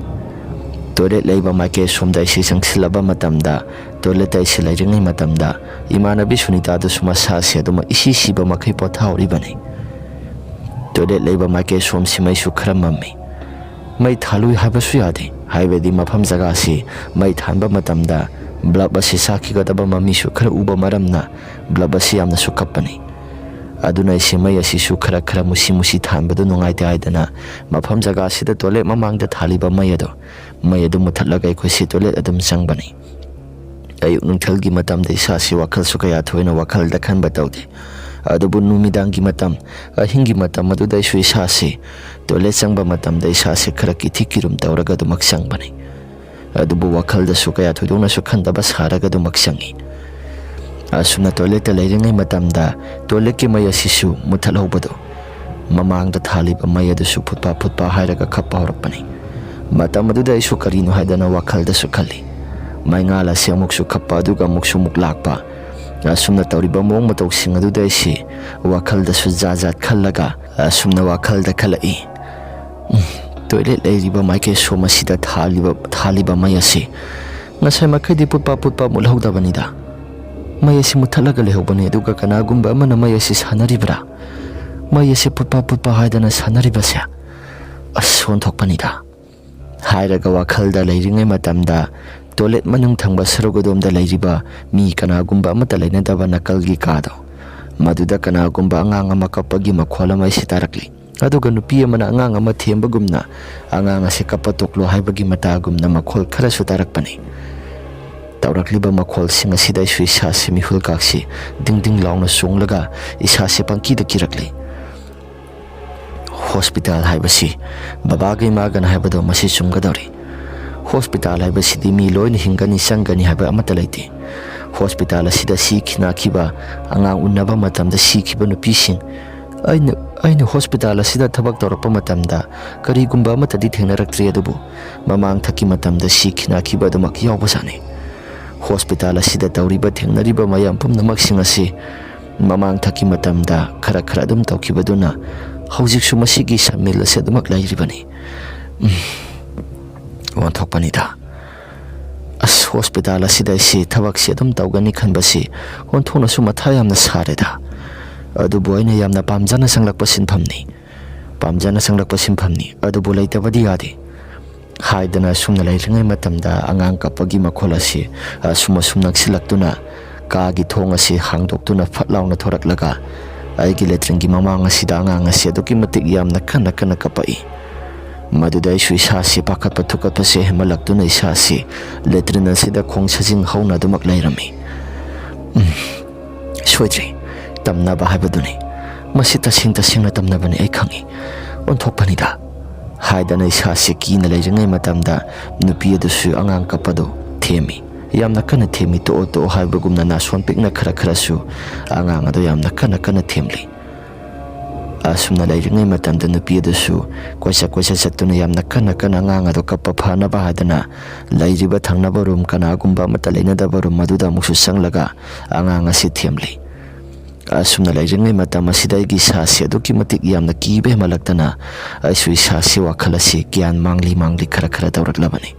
Toilet ꯂꯩꯕ ꯃꯥꯏꯀꯩ ꯑꯁꯣꯝꯗ ꯑꯩꯁꯤ ꯆꯪꯁꯤꯜꯂꯕ ꯃꯇꯝꯗ, toilet ꯑꯩꯁꯤ ꯂꯩꯔꯤꯉꯩ ꯃꯇꯝꯗ ꯏꯃꯥꯟꯅꯕꯤ ꯁꯨꯅꯤꯇꯥꯗꯨꯁꯨ ꯃꯁꯥꯁꯤ ꯑꯗꯨꯃꯛ ꯏꯁꯤ ꯁꯤꯕ ꯃꯈꯩ ꯄꯣꯊꯥꯍꯧꯔꯤꯕꯅꯤ꯫ Toilet ꯂꯩꯕ ꯃꯥꯏꯀꯩ ꯁꯣꯝꯁꯤ ꯃꯩꯁꯨ ꯈꯔ ꯃꯝꯃꯤ꯫ ꯃꯩ ꯊꯥꯜꯂꯨꯏ ꯍꯥꯏꯕꯁꯨ ꯌꯥꯗꯦ, ꯍꯥꯏꯕꯗꯤ ꯃꯐꯝ ꯖꯒꯥꯁꯤ ꯃꯩ ꯊꯥꯟꯕ ꯃꯇꯝꯗ bulb ꯑꯁꯤ ꯆꯥꯛꯈꯤꯒꯗꯕ ꯃꯃꯤꯁꯨ ꯈꯔ ꯎꯕ ꯃꯔꯝꯅ bulb ꯑꯁꯤ ꯌꯥꯝꯅꯁꯨ ꯀꯞꯄꯅꯤ꯫ ꯑꯗꯨꯅ ꯑꯩꯁꯦ ꯃꯩ ꯑꯁꯤꯁꯨ ꯈꯔ ꯈꯔ ꯃꯨꯁꯤ ꯃꯨꯁꯤ ꯊꯥꯟꯕꯗꯨ ꯅꯨꯡꯉꯥꯏꯇꯦ ꯍꯥꯏꯗꯅ ꯃꯐꯝ ꯖꯒꯥꯁꯤꯗ toilet ꯃꯃꯥꯡꯗ ꯊꯥꯜꯂꯤꯕ ꯃꯩ ꯑꯗꯣ, ꯃꯩ ꯑꯗꯨ ꯃꯨꯊꯠꯂꯒ ꯑꯩꯈꯣꯏꯁꯤ toilet ꯑꯗꯨꯝ ꯆꯪꯕꯅꯤ꯫ ꯑꯌꯨꯛ ꯅꯨꯡꯊꯤꯜꯒꯤ ꯃꯇꯝꯗ ꯏꯁꯥꯁꯤ ꯋꯥꯈꯜꯁꯨ ꯀꯌꯥ ꯊꯣꯏꯅ ꯋꯥꯈꯜꯗ ꯈꯟꯕ ꯇꯧꯗꯦ꯫ ꯑꯗꯨꯕꯨ ꯅꯨꯃꯤꯗꯥꯡꯒꯤ ꯃꯇꯝ, ꯑꯍꯤꯡꯒꯤ ꯃꯇꯝ ꯑꯗꯨꯗ ꯑꯩꯁꯨ ꯏꯁꯥꯁꯤ toilet ꯆꯪꯕ ꯃꯇꯝꯗ ꯏꯁꯥꯁꯤ ꯈꯔ ꯀꯤꯊꯤ ꯀꯤꯔꯨꯝ ꯇꯧꯔꯒ ꯑꯗꯨꯃꯛ ꯆꯪꯕꯅꯤ꯫ ꯑꯗꯨꯕꯨ ꯋꯥꯈꯜꯗꯁꯨ ꯀꯌꯥ ꯊꯣꯏꯗꯣꯛꯅꯁꯨ ꯈꯟꯗꯕ ꯁꯥꯔꯒ ꯑꯗꯨꯃꯛ ꯆꯪꯉꯤ꯫ ꯑꯁꯨꯝꯅ toiletꯇ ꯂꯩꯔꯤꯉꯩ ꯃꯇꯝꯗ toiletꯀꯤ ꯃꯩ ꯑꯁꯤꯁꯨ ꯃꯨꯊꯠꯍꯧꯕꯗꯨ ꯃꯃꯥꯡꯗ ꯊꯥꯜꯂꯤꯕ ꯃꯩ ꯑꯗꯨꯁꯨ ꯐꯨꯠꯄ ꯐꯨꯠꯄ ꯍꯥꯏꯔꯒ ꯈꯞꯄ ꯍꯧꯔꯛꯄꯅꯤ꯫ ꯃꯇꯝ ꯑꯗꯨꯗ ꯑꯩꯁꯨ ꯀꯔꯤꯅꯣ ꯍꯥꯏꯗꯅ ꯋꯥꯈꯜꯗꯁꯨ ꯈꯜꯂꯤ꯫ ꯃꯩꯉꯥꯜ ꯑꯁꯤ ꯑꯃꯨꯛꯁꯨ ꯈꯞꯄ ꯑꯗꯨꯒ ꯑꯃꯨꯛꯁꯨ ꯑꯃꯨꯛ ꯂꯥꯛꯄ꯫ ꯑꯁꯨꯝꯅ ꯇꯧꯔꯤꯕ ꯃꯑꯣꯡ ꯃꯇꯧꯁꯤꯡ ꯑꯗꯨꯗ ꯑꯩꯁꯤ ꯋꯥꯈꯜꯗꯁꯨ ꯖꯥꯠ ꯖꯥꯠ ꯈꯜꯂꯒ ꯑꯁꯨꯝꯅ ꯋꯥꯈꯜꯗ ꯈꯜꯂꯛꯏ꯫ ꯎꯝ, toilet ꯂꯩꯔꯤꯕ ꯃꯥꯏꯀꯩ ꯁꯣꯝ ꯑꯁꯤꯗ ꯊꯥꯜꯂꯤꯕ, ꯊꯥꯜꯂꯤꯕ ꯃꯩ ꯑꯁꯤ ꯉꯁꯥꯏ ꯃꯈꯩꯗꯤ ꯄꯨꯠꯄ ꯄꯨꯠꯄ ꯃꯨꯠꯍꯧꯗꯕꯅꯤꯗ꯫ ꯃꯩ ꯑꯁꯤ ꯃꯨꯠꯊꯠꯂꯒ ꯂꯩꯍꯧꯕꯅꯤ, ꯑꯗꯨꯒ ꯀꯅꯥꯒꯨꯝꯕ ꯑꯃꯅ ꯃꯩ ꯑꯁꯤ ꯁꯥꯟꯅꯔꯤꯕ꯭ꯔꯥ? ꯃꯩ ꯑꯁꯦ ꯄꯨꯠꯄ ꯄꯨꯠꯄ ꯍꯥꯏꯗꯅ ꯁꯥꯟꯅꯔꯤꯕꯁꯦ꯫ ꯑꯁ, ꯑꯣꯟꯊꯣꯛꯄꯅꯤꯗ꯫ ꯍꯥꯏꯔꯒ ꯋꯥꯈꯜꯗ ꯂꯩꯔꯤꯉꯩ ꯃꯇꯝꯗ ꯇꯣꯏꯂꯦꯠ ꯃꯅꯨꯡ ꯊꯪꯕ ꯁꯔꯨꯛ ꯑꯗꯣꯝꯗ ꯂꯩꯔꯤꯕ ꯃꯤ ꯀꯅꯥꯒꯨꯝꯕ ꯑꯃꯠꯇ ꯂꯩꯅꯗꯕ ꯅꯥꯀꯜꯒꯤ ꯀꯥꯗꯣ, ꯃꯗꯨꯗ ꯀꯅꯥꯒꯨꯝꯕ ꯑꯉꯥꯡ ꯑꯃ ꯀꯞꯄꯒꯤ ꯃꯈꯣꯜ ꯑꯃ ꯑꯩꯁꯤ ꯇꯥꯔꯛꯂꯤ꯫ ꯑꯗꯨꯒ ꯅꯨꯄꯤ ꯑꯃꯅ ꯑꯉꯥꯡ ꯑꯃ ꯊꯦꯝꯕꯒꯨꯝꯅ, "ꯑꯉꯥꯡ ꯑꯁꯦ ꯀꯞꯄ ꯇꯣꯛꯂꯣ" ꯍꯥꯏꯕꯒꯤ ꯃꯇꯥꯒꯨꯝꯅ ꯃꯈꯣꯜ ꯈꯔꯁꯨ ꯇꯥꯔꯛꯄꯅꯤ꯫ ꯇꯧꯔꯛꯂꯤꯕ ꯃꯈꯣꯜꯁꯤꯡ ꯑꯁꯤꯗ ꯑꯩꯁꯨ ꯏꯁꯥꯁꯤ ꯃꯤꯍꯨꯜ ꯀꯥꯛꯁꯤ ꯗꯤꯡ ꯗꯤꯡ ꯂꯥꯎꯅ ꯆꯣꯡꯂꯒ ꯏꯁꯥꯁꯤ ꯄꯪꯀꯤꯗ ꯀꯤꯔꯛꯂꯤ꯫ ꯍꯣꯁꯄꯤꯇꯥꯜ ꯍꯥꯏꯕꯁꯤ ꯕꯕꯥꯒ ꯏꯃꯥꯒꯅ ꯍꯥꯏꯕꯗꯣ ꯃꯁꯤ ꯆꯨꯝꯒꯗꯧꯔꯤ꯫ ꯍꯣꯁꯄꯤꯇꯥꯜ ꯍꯥꯏꯕꯁꯤꯗꯤ ꯃꯤ ꯂꯣꯏꯅ ꯍꯤꯡꯒꯅꯤ, ꯆꯪꯒꯅꯤ ꯍꯥꯏꯕ ꯑꯃꯠꯇ ꯂꯩꯇꯦ꯫ ꯍꯣꯁꯄꯤꯇꯥꯜ ꯑꯁꯤꯗ ꯁꯤꯈꯤ ꯅꯥꯈꯤꯕ, ꯑꯉꯥꯡ ꯎꯅꯕ ꯃꯇꯝꯗ ꯁꯤꯈꯤꯕ ꯅꯨꯄꯤꯁꯤꯡ, ꯑꯩꯅ, ꯑꯩꯅ ꯍꯣꯁꯄꯤꯇꯥꯜ ꯑꯁꯤꯗ ꯊꯕꯛ ꯇꯧꯔꯛꯄ ꯃꯇꯝꯗ ꯀꯔꯤꯒꯨꯝꯕ ꯑꯃꯠꯇꯗꯤ ꯊꯦꯡꯅꯔꯛꯇ꯭ꯔꯤ, ꯑꯗꯨꯕꯨ ꯃꯃꯥꯡ ꯊꯛꯀꯤ ꯃꯇꯝꯗ ꯁꯤꯈꯤ ꯅꯥꯈꯤꯕ ꯑꯗꯨꯃꯛ ꯌꯥꯎꯕꯖꯥꯠꯅꯤ꯫ ꯍꯣꯁꯄꯤꯇꯥꯜ ꯑꯁꯤꯗ ꯇꯧꯔꯤꯕ ꯊꯦꯡꯅꯔꯤꯕ ꯃꯌꯥꯝ ꯄꯨꯝꯅꯃꯛꯁꯤꯡ ꯑꯁꯤ ꯃꯃꯥꯡ ꯊꯛꯀꯤ ꯃꯇꯝꯗ ꯈꯔ ꯈꯔ ꯑꯗꯨꯝ ꯇꯧꯈꯤꯕꯗꯨꯅ ꯍꯧꯖꯤꯛꯁꯨ ꯃꯁꯤꯒꯤ ꯁꯃꯤꯜ ꯑꯁꯤ ꯑꯗꯨꯃꯛ ꯂꯩꯔꯤꯕꯅꯤ꯫ ꯎꯝ, ꯑꯣꯟꯊꯣꯛꯄꯅꯤꯗ꯫ ꯑꯁ, ꯍꯣꯁꯄꯤꯇꯥꯜ ꯑꯁꯤꯗ ꯑꯩꯁꯤ ꯊꯕꯛꯁꯤ ꯑꯗꯨꯝ ꯇꯧꯒꯅꯤ ꯈꯟꯕꯁꯤ ꯑꯣꯟꯊꯣꯛꯅꯁꯨ ꯃꯊꯥ ꯌꯥꯝꯅ ꯁꯥꯔꯦꯗ꯫ ꯑꯗꯨꯕꯨ ꯑꯩꯅ ꯌꯥꯝꯅ ꯄꯥꯝꯖꯅ ꯆꯪꯂꯛꯄ ꯁꯤꯟꯐꯝꯅꯤ꯫ ꯄꯥꯝꯖꯅ ꯆꯪꯂꯛꯄ ꯁꯤꯟꯐꯝꯅꯤ꯫ ꯑꯗꯨꯕꯨ ꯂꯩꯇꯕꯗꯤ ꯌꯥꯗꯦ꯫ ꯍꯥꯏꯗꯅ ꯑꯁꯨꯝꯅ ꯂꯩꯔꯤꯉꯩ ꯃꯇꯝꯗ ꯑꯉꯥꯡ ꯀꯞꯄꯒꯤ ꯃꯈꯣꯜ ꯑꯁꯤ ꯑꯁꯨꯝ ꯑꯁꯨꯝ ꯅꯛꯁꯤꯜꯂꯛꯇꯨꯅ ꯀꯥꯒꯤ ꯊꯣꯡ ꯑꯁꯤ ꯍꯥꯡꯗꯣꯛꯇꯨꯅ ꯐꯠ ꯂꯥꯎꯅ ꯊꯣꯔꯛꯂꯒ ꯑꯩꯒꯤ ꯂꯦꯇ꯭ꯔꯤꯟꯒꯤ ꯃꯃꯥꯡ ꯑꯁꯤꯗ ꯑꯉꯥꯡ ꯑꯁꯤ ꯑꯗꯨꯛꯀꯤ ꯃꯇꯤꯛ ꯌꯥꯝꯅ ꯀꯟꯅ ꯀꯟꯅ ꯀꯞꯄꯛꯏ꯫ ꯃꯗꯨꯗ ꯑꯩꯁꯨ ꯏꯁꯥꯁꯤ ꯄꯥꯈꯠꯄ ꯊꯨꯀꯠꯄꯁꯦ ꯍꯦꯟꯃꯜꯂꯛꯇꯨꯅ ꯏꯁꯥꯁꯤ ꯂꯦꯇ꯭ꯔꯤꯟ ꯑꯁꯤꯗ ꯈꯣꯡ ꯁꯥꯖꯤꯡ ꯍꯧꯅ ꯑꯗꯨꯃꯛ ꯂꯩꯔꯝꯃꯤ꯫ ꯎꯝ, ꯁꯣꯏꯗ꯭ꯔꯦ, ꯇꯝꯅꯕ ꯍꯥꯏꯕꯗꯨꯅꯤ꯫ ꯃꯁꯤ ꯇꯁꯦꯡ ꯇꯁꯦꯡꯅ ꯇꯝꯅꯕꯅꯤ, ꯑꯩ ꯈꯪꯏ꯫ ꯑꯣꯟꯊꯣꯛꯄꯅꯤꯗ꯫ ꯍꯥꯏꯗꯅ ꯏꯁꯥꯁꯤ ꯀꯤꯅ ꯂꯩꯔꯤꯉꯩ ꯃꯇꯝꯗ ꯅꯨꯄꯤ ꯑꯗꯨꯁꯨ ꯑꯉꯥꯡ ꯀꯞꯄꯗꯨ ꯊꯦꯝꯃꯤ꯫ ꯌꯥꯝꯅ ꯀꯟꯅ ꯊꯦꯝꯃꯤ, "ꯇꯣꯛꯑꯣ, ꯇꯣꯛꯑꯣ" ꯍꯥꯏꯕꯒꯨꯝꯅ ꯅꯥꯁꯣꯟ ꯄꯤꯛꯅ ꯈꯔ ꯈꯔꯁꯨ ꯑꯉꯥꯡ ꯑꯗꯨ ꯌꯥꯝꯅ ꯀꯟꯅ ꯀꯟꯅ ꯊꯦꯝꯂꯤ꯫ ꯑꯁꯨꯝꯅ ꯂꯩꯔꯤꯉꯩ ꯃꯇꯝꯗ ꯅꯨꯄꯤ ꯑꯗꯨꯁꯨ ꯀꯣꯏꯆꯠ ꯀꯣꯏꯆꯠ ꯆꯠꯇꯨꯅ ꯌꯥꯝꯅ ꯀꯟꯅ ꯀꯟꯅ ꯑꯉꯥꯡ ꯑꯗꯨ ꯀꯞꯄ ꯐꯅꯕ ꯍꯥꯏꯗꯅ ꯂꯩꯔꯤꯕ ꯊꯪꯅꯕ ꯔꯨꯝ, ꯀꯅꯥꯒꯨꯝꯕ ꯑꯃꯠꯇ ꯂꯩꯅꯗꯕ ꯔꯨꯝ ꯑꯗꯨꯗ ꯑꯃꯨꯛꯁꯨ ꯆꯪꯂꯒ ꯑꯉꯥꯡ ꯑꯁꯤ ꯊꯦꯝꯂꯤ꯫ ꯑꯁꯨꯝꯅ ꯂꯩꯔꯤꯉꯩ ꯃꯇꯝ ꯑꯁꯤꯗ ꯑꯩꯒꯤ ꯏꯁꯥꯁꯤ ꯑꯗꯨꯛꯀꯤ ꯃꯇꯤꯛ ꯌꯥꯝꯅ ꯀꯤꯕ ꯍꯦꯟꯃꯜꯂꯛꯇꯅ ꯑꯩꯁꯨ ꯏꯁꯥꯁꯤ ꯋꯥꯈꯜ ꯑꯁꯤ ꯒ꯭ꯌꯥꯟ ꯃꯥꯡꯂꯤ ꯃꯥꯡꯂꯤ ꯈꯔ ꯈꯔ ꯇꯧꯔꯛꯂꯕꯅꯤ꯫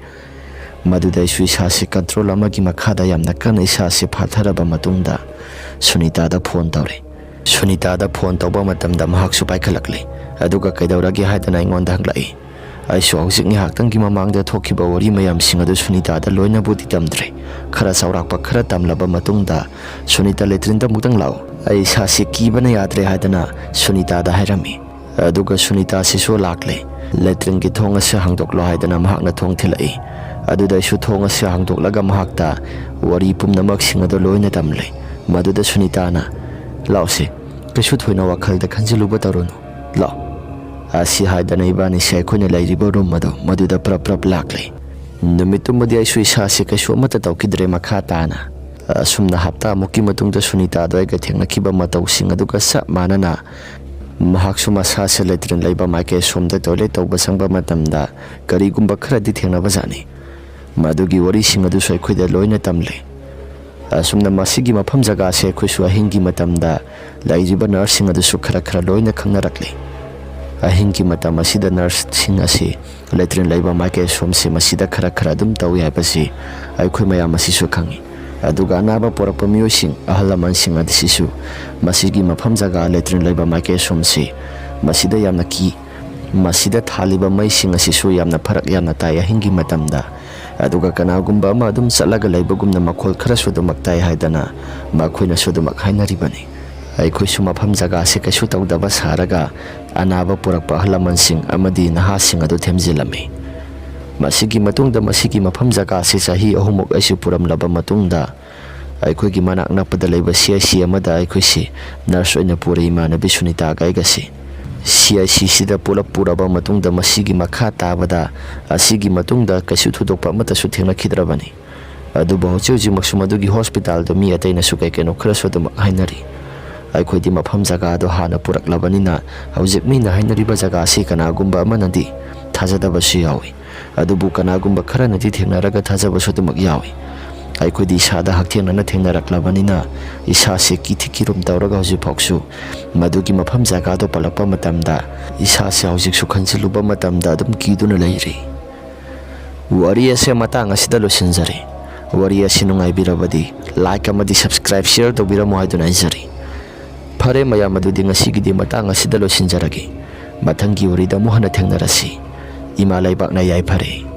ꯃꯗꯨꯗ ꯑꯩꯁꯨ ꯏꯁꯥꯁꯤ ꯀꯟꯇ꯭ꯔꯣꯜ ꯑꯃꯒꯤ ꯃꯈꯥꯗ ꯌꯥꯝꯅ ꯀꯟꯅ ꯏꯁꯥꯁꯤ ꯐꯥꯊꯔꯕ ꯃꯇꯨꯡꯗ ꯁꯨꯅꯤꯇꯥꯗ ꯐꯣꯟ ꯇꯧꯔꯦ꯫ ꯁꯨꯅꯤꯇꯥꯗ ꯐꯣꯟ ꯇꯧꯕ ꯃꯇꯝꯗ ꯃꯍꯥꯛꯁꯨ ꯄꯥꯏꯈꯠꯂꯛꯂꯦ꯫ ꯑꯗꯨꯒ "ꯀꯩꯗꯧꯔꯒꯦ?" ꯍꯥꯏꯗꯅ ꯑꯩꯉꯣꯟꯗ ꯍꯪꯂꯛꯏ꯫ ꯑꯩꯁꯨ ꯍꯧꯖꯤꯛ ꯉꯥꯏꯍꯥꯛꯇꯪꯒꯤ ꯃꯃꯥꯡꯗ ꯊꯣꯛꯈꯤꯕ ꯋꯥꯔꯤ ꯃꯌꯥꯝꯁꯤꯡ ꯑꯗꯨ ꯁꯨꯅꯤꯇꯥꯗ ꯂꯣꯏꯅꯕꯨꯗꯤ ꯇꯝꯗ꯭ꯔꯦ꯫ ꯈꯔ ꯆꯥꯎꯔꯥꯛꯄ ꯈꯔ ꯇꯝꯂꯕ ꯃꯇꯨꯡꯗ, "ꯁꯨꯅꯤꯇꯥ, ꯂꯦꯇ꯭ꯔꯤꯟꯗ ꯑꯃꯨꯛꯇꯪ ꯂꯥꯛꯑꯣ꯫ ꯑꯩ ꯏꯁꯥꯁꯤ ꯀꯤꯕꯅ ꯌꯥꯗ꯭ꯔꯦ," ꯍꯥꯏꯗꯅ ꯁꯨꯅꯤꯇꯥꯗ ꯍꯥꯏꯔꯝꯃꯤ꯫ ꯑꯗꯨꯒ ꯁꯨꯅꯤꯇꯥꯁꯤꯁꯨ ꯂꯥꯛꯂꯦ꯫ "ꯂꯦꯇ꯭ꯔꯤꯟꯒꯤ ꯊꯣꯡ ꯑꯁꯤ ꯍꯥꯡꯗꯣꯛꯂꯣ," ꯍꯥꯏꯗꯅ ꯃꯍꯥꯛꯅ ꯊꯣꯡ ꯊꯤꯜꯂꯛꯏ꯫ ꯑꯗꯨꯗ ꯑꯩꯁꯨ ꯊꯣꯡ ꯑꯁꯤ ꯍꯥꯡꯗꯣꯛꯂꯒ ꯃꯍꯥꯛꯇ ꯋꯥꯔꯤ ꯄꯨꯝꯅꯃꯛꯁꯤꯡ ꯑꯗꯨ ꯂꯣꯏꯅ ꯇꯝꯂꯦ꯫ ꯃꯗꯨꯗ ꯁꯨꯅꯤꯇꯥꯅ, "ꯂꯥꯛꯑꯣꯁꯦ, ꯀꯩꯁꯨ ꯊꯣꯏꯅ ꯋꯥꯈꯜꯗ ꯈꯟꯖꯤꯜꯂꯨꯕ ꯇꯧꯔꯨꯅꯨ꯫ ꯂꯥꯛꯑꯣ," ꯑꯁꯤ ꯍꯥꯏꯗꯅ ꯏꯕꯥꯅꯤꯁꯦ ꯑꯩꯈꯣꯏꯅ ꯂꯩꯔꯤꯕ ꯔꯨꯝ ꯑꯗꯨ ꯃꯗꯨꯗ ꯄ꯭ꯔꯞ ꯄ꯭ꯔꯞ ꯂꯥꯛꯂꯦ꯫ ꯅꯨꯃꯤꯠꯇꯨꯃꯗꯤ ꯑꯩꯁꯨ ꯏꯁꯥꯁꯦ ꯀꯩꯁꯨ ꯑꯃꯠꯇ ꯇꯧꯈꯤꯗ꯭ꯔꯦ ꯃꯈꯥ ꯇꯥꯅ꯫ ꯑꯁꯨꯝꯅ ꯍꯞꯇꯥꯃꯨꯛꯀꯤ ꯃꯇꯨꯡꯗ ꯁꯨꯅꯤꯇꯥꯗꯣ ꯑꯩꯒ ꯊꯦꯡꯅꯈꯤꯕ ꯃꯇꯧꯁꯤꯡ ꯑꯗꯨꯒ ꯆꯞ ꯃꯥꯟꯅꯅ ꯃꯍꯥꯛꯁꯨ ꯃꯁꯥꯁꯦ ꯂꯦꯇ꯭ꯔꯤꯟ ꯂꯩꯕ ꯃꯥꯏꯀꯩ ꯑꯁꯣꯝꯗ ꯇꯣꯏꯂꯦꯠ ꯇꯧꯕ ꯆꯪꯕ ꯃꯇꯝꯗ ꯀꯔꯤꯒꯨꯝꯕ ꯈꯔꯗꯤ ꯊꯦꯡꯅꯕꯖꯥꯠꯅꯤ꯫ ꯃꯗꯨꯒꯤ ꯋꯥꯔꯤꯁꯤꯡ ꯑꯗꯨꯁꯨ ꯑꯩꯈꯣꯏꯗ ꯂꯣꯏꯅ ꯇꯝꯂꯦ꯫ ꯑꯁꯨꯝꯅ ꯃꯁꯤꯒꯤ ꯃꯐꯝ ꯖꯒꯥꯁꯦ ꯑꯩꯈꯣꯏꯁꯨ ꯑꯍꯤꯡꯒꯤ ꯃꯇꯝꯗ ꯂꯩꯔꯤꯕ ꯅꯔꯁꯁꯤꯡ ꯑꯗꯨꯁꯨ ꯈꯔ ꯈꯔ ꯂꯣꯏꯅ ꯈꯪꯅꯔꯛꯂꯦ꯫ ꯑꯍꯤꯡꯒꯤ ꯃꯇꯝ ꯑꯁꯤꯗ ꯅꯔꯁꯁꯤꯡ ꯑꯁꯤ ꯂꯦꯇ꯭ꯔꯤꯟ ꯂꯩꯕ ꯃꯥꯏꯀꯩ ꯑꯁꯣꯝꯁꯦ ꯃꯁꯤꯗ ꯈꯔ ꯈꯔ ꯑꯗꯨꯝ ꯇꯧꯏ ꯍꯥꯏꯕꯁꯤ ꯑꯩꯈꯣꯏ ꯃꯌꯥꯝ ꯑꯁꯤꯁꯨ ꯈꯪꯏ꯫ ꯑꯗꯨꯒ ꯑꯅꯥꯕ ꯄꯣꯔꯛꯄ ꯃꯤꯑꯣꯏꯁꯤꯡ, ꯑꯍꯜ ꯂꯃꯟꯁꯤꯡ ꯑꯁꯤꯁꯨ ꯃꯁꯤꯒꯤ ꯃꯐꯝ ꯖꯒꯥ ꯂꯦꯇ꯭ꯔꯤꯟ ꯂꯩꯕ ꯃꯥꯏꯀꯩ ꯑꯁꯣꯝꯁꯤ ꯃꯁꯤꯗ ꯌꯥꯝꯅ ꯀꯤ꯫ ꯃꯁꯤꯗ ꯊꯥꯜꯂꯤꯕ ꯃꯩꯁꯤꯡ ꯑꯁꯤꯁꯨ ꯌꯥꯝꯅ ꯐꯔꯛ ꯌꯥꯝꯅ ꯇꯥꯏ ꯑꯍꯤꯡꯒꯤ ꯃꯇꯝꯗ꯫ ꯑꯗꯨꯒ ꯀꯅꯥꯒꯨꯝꯕ ꯑꯃ ꯑꯗꯨꯝ ꯆꯠꯂꯒ ꯂꯩꯕꯒꯨꯝꯅ ꯃꯈꯣꯜ ꯈꯔꯁꯨ ꯑꯗꯨꯃꯛ ꯇꯥꯏ ꯍꯥꯏꯗꯅ ꯃꯈꯣꯏꯅꯁꯨ ꯑꯗꯨꯃꯛ ꯍꯥꯏꯅꯔꯤꯕꯅꯤ꯫ ꯑꯩꯈꯣꯏꯁꯨ ꯃꯐꯝ ꯖꯒꯥꯁꯤ ꯀꯩꯁꯨ ꯇꯧꯗꯕ ꯁꯥꯔꯒ ꯑꯅꯥꯕ ꯄꯨꯔꯛꯄ ꯑꯍꯜ ꯂꯃꯟꯁꯤꯡ ꯑꯃꯗꯤ ꯅꯍꯥꯁꯤꯡ ꯑꯗꯨ ꯊꯦꯝꯖꯤꯜꯂꯝꯃꯤ꯫ ꯃꯁꯤꯒꯤ ꯃꯇꯨꯡꯗ ꯃꯁꯤꯒꯤ ꯃꯐꯝ ꯖꯒꯥꯁꯤ ꯆꯍꯤ ꯑꯍꯨꯝꯃꯨꯛ ꯑꯩꯁꯨ ꯄꯨꯔꯝꯂꯕ ꯃꯇꯨꯡꯗ, ꯑꯩꯈꯣꯏꯒꯤ ꯃꯅꯥꯛ ꯅꯛꯄꯗ ꯂꯩꯕ ꯁꯤ ꯑꯥꯏ ꯁꯤ ꯑꯃꯗ ꯑꯩꯈꯣꯏꯁꯤ ꯅꯔꯁ ꯑꯣꯏꯅ ꯄꯨꯔꯦ, ꯏꯃꯥꯟꯅꯕꯤ ꯁꯨꯅꯤꯇꯥꯒ ꯑꯩꯒꯁꯤ꯫ ꯁꯤ ꯑꯥꯏ ꯁꯤꯁꯤꯗ ꯄꯨꯂꯞ ꯄꯨꯔꯕ ꯃꯇꯨꯡꯗ ꯃꯁꯤꯒꯤ ꯃꯈꯥ ꯇꯥꯕꯗ, ꯑꯁꯤꯒꯤ ꯃꯇꯨꯡꯗ ꯀꯩꯁꯨ ꯊꯣꯏꯗꯣꯛꯄ ꯑꯃꯠꯇꯁꯨ ꯊꯦꯡꯅꯈꯤꯗ꯭ꯔꯕꯅꯤ꯫ ꯑꯗꯨꯕꯨ ꯍꯧꯖꯤꯛ ꯍꯧꯖꯤꯛꯃꯛꯁꯨ ꯃꯗꯨꯒꯤ ꯍꯣꯁꯄꯤꯇꯥꯜꯗ ꯃꯤ ꯑꯇꯩꯅꯁꯨ ꯀꯩ ꯀꯩꯅꯣ ꯈꯔꯁꯨ ꯑꯗꯨꯃꯛ ꯍꯥꯏꯅꯔꯤ꯫ ꯑꯩꯈꯣꯏꯗꯤ ꯃꯐꯝ ꯖꯒꯥꯗꯣ ꯍꯥꯟꯅ ꯄꯨꯔꯛꯂꯕꯅꯤꯅ ꯍꯧꯖꯤꯛ ꯃꯤꯅ ꯍꯥꯏꯅꯔꯤꯕ ꯖꯒꯥꯁꯤ ꯀꯅꯥꯒꯨꯝꯕ ꯑꯃꯅꯗꯤ ꯊꯥꯖꯗꯕꯁꯨ ꯌꯥꯎꯏ꯫ ꯑꯗꯨꯕꯨ ꯀꯅꯥꯒꯨꯝꯕ ꯈꯔꯅꯗꯤ ꯊꯦꯡꯅꯔꯒ ꯊꯥꯖꯕꯁꯨ ꯑꯗꯨꯃꯛ ꯌꯥꯎꯏ꯫ ꯑꯩꯈꯣꯏꯗꯤ ꯏꯁꯥꯗ ꯍꯛꯊꯦꯡꯅꯅ ꯊꯦꯡꯅꯔꯛꯂꯕꯅꯤꯅ ꯏꯁꯥꯁꯦ ꯀꯤꯊꯤ ꯀꯤꯔꯨꯝ ꯇꯧꯔꯒ ꯍꯧꯖꯤꯛꯐꯥꯎꯁꯨ ꯃꯗꯨꯒꯤ ꯃꯐꯝ ꯖꯒꯥꯗꯣ ꯄꯜꯂꯛꯄ ꯃꯇꯝꯗ ꯏꯁꯥꯁꯦ ꯍꯧꯖꯤꯛꯁꯨ ꯈꯟꯖꯤꯜꯂꯨꯕ ꯃꯇꯝꯗ ꯑꯗꯨꯝ ꯀꯤꯗꯨꯅ ꯂꯩꯔꯤ꯫ ꯋꯥꯔꯤ ꯑꯁꯦ ꯃꯇꯥꯡ ꯑꯁꯤꯗ ꯂꯣꯏꯁꯤꯟꯖꯔꯦ꯫ ꯋꯥꯔꯤ ꯑꯁꯤ ꯅꯨꯡꯉꯥꯏꯕꯤꯔꯕꯗꯤ like ꯑꯃꯗꯤ subscribe, share ꯇꯧꯕꯤꯔꯝꯃꯨ ꯍꯥꯏꯗꯨꯅ ꯍꯥꯏꯖꯔꯤ꯫ ꯐꯔꯦ ꯃꯌꯥꯝ, ꯑꯗꯨꯗꯤ ꯉꯁꯤꯒꯤꯗꯤ ꯃꯇꯥꯡ ꯑꯁꯤꯗ ꯂꯣꯏꯁꯤꯟꯖꯔꯒꯦ꯫ ꯃꯊꯪꯒꯤ ꯋꯥꯔꯤꯗ ꯑꯃꯨꯛ ꯍꯟꯅ ꯊꯦꯡꯅꯔꯁꯤ꯫ ꯏꯃꯥ ꯂꯩꯕꯥꯛꯅ ꯌꯥꯏꯐꯔꯦ꯫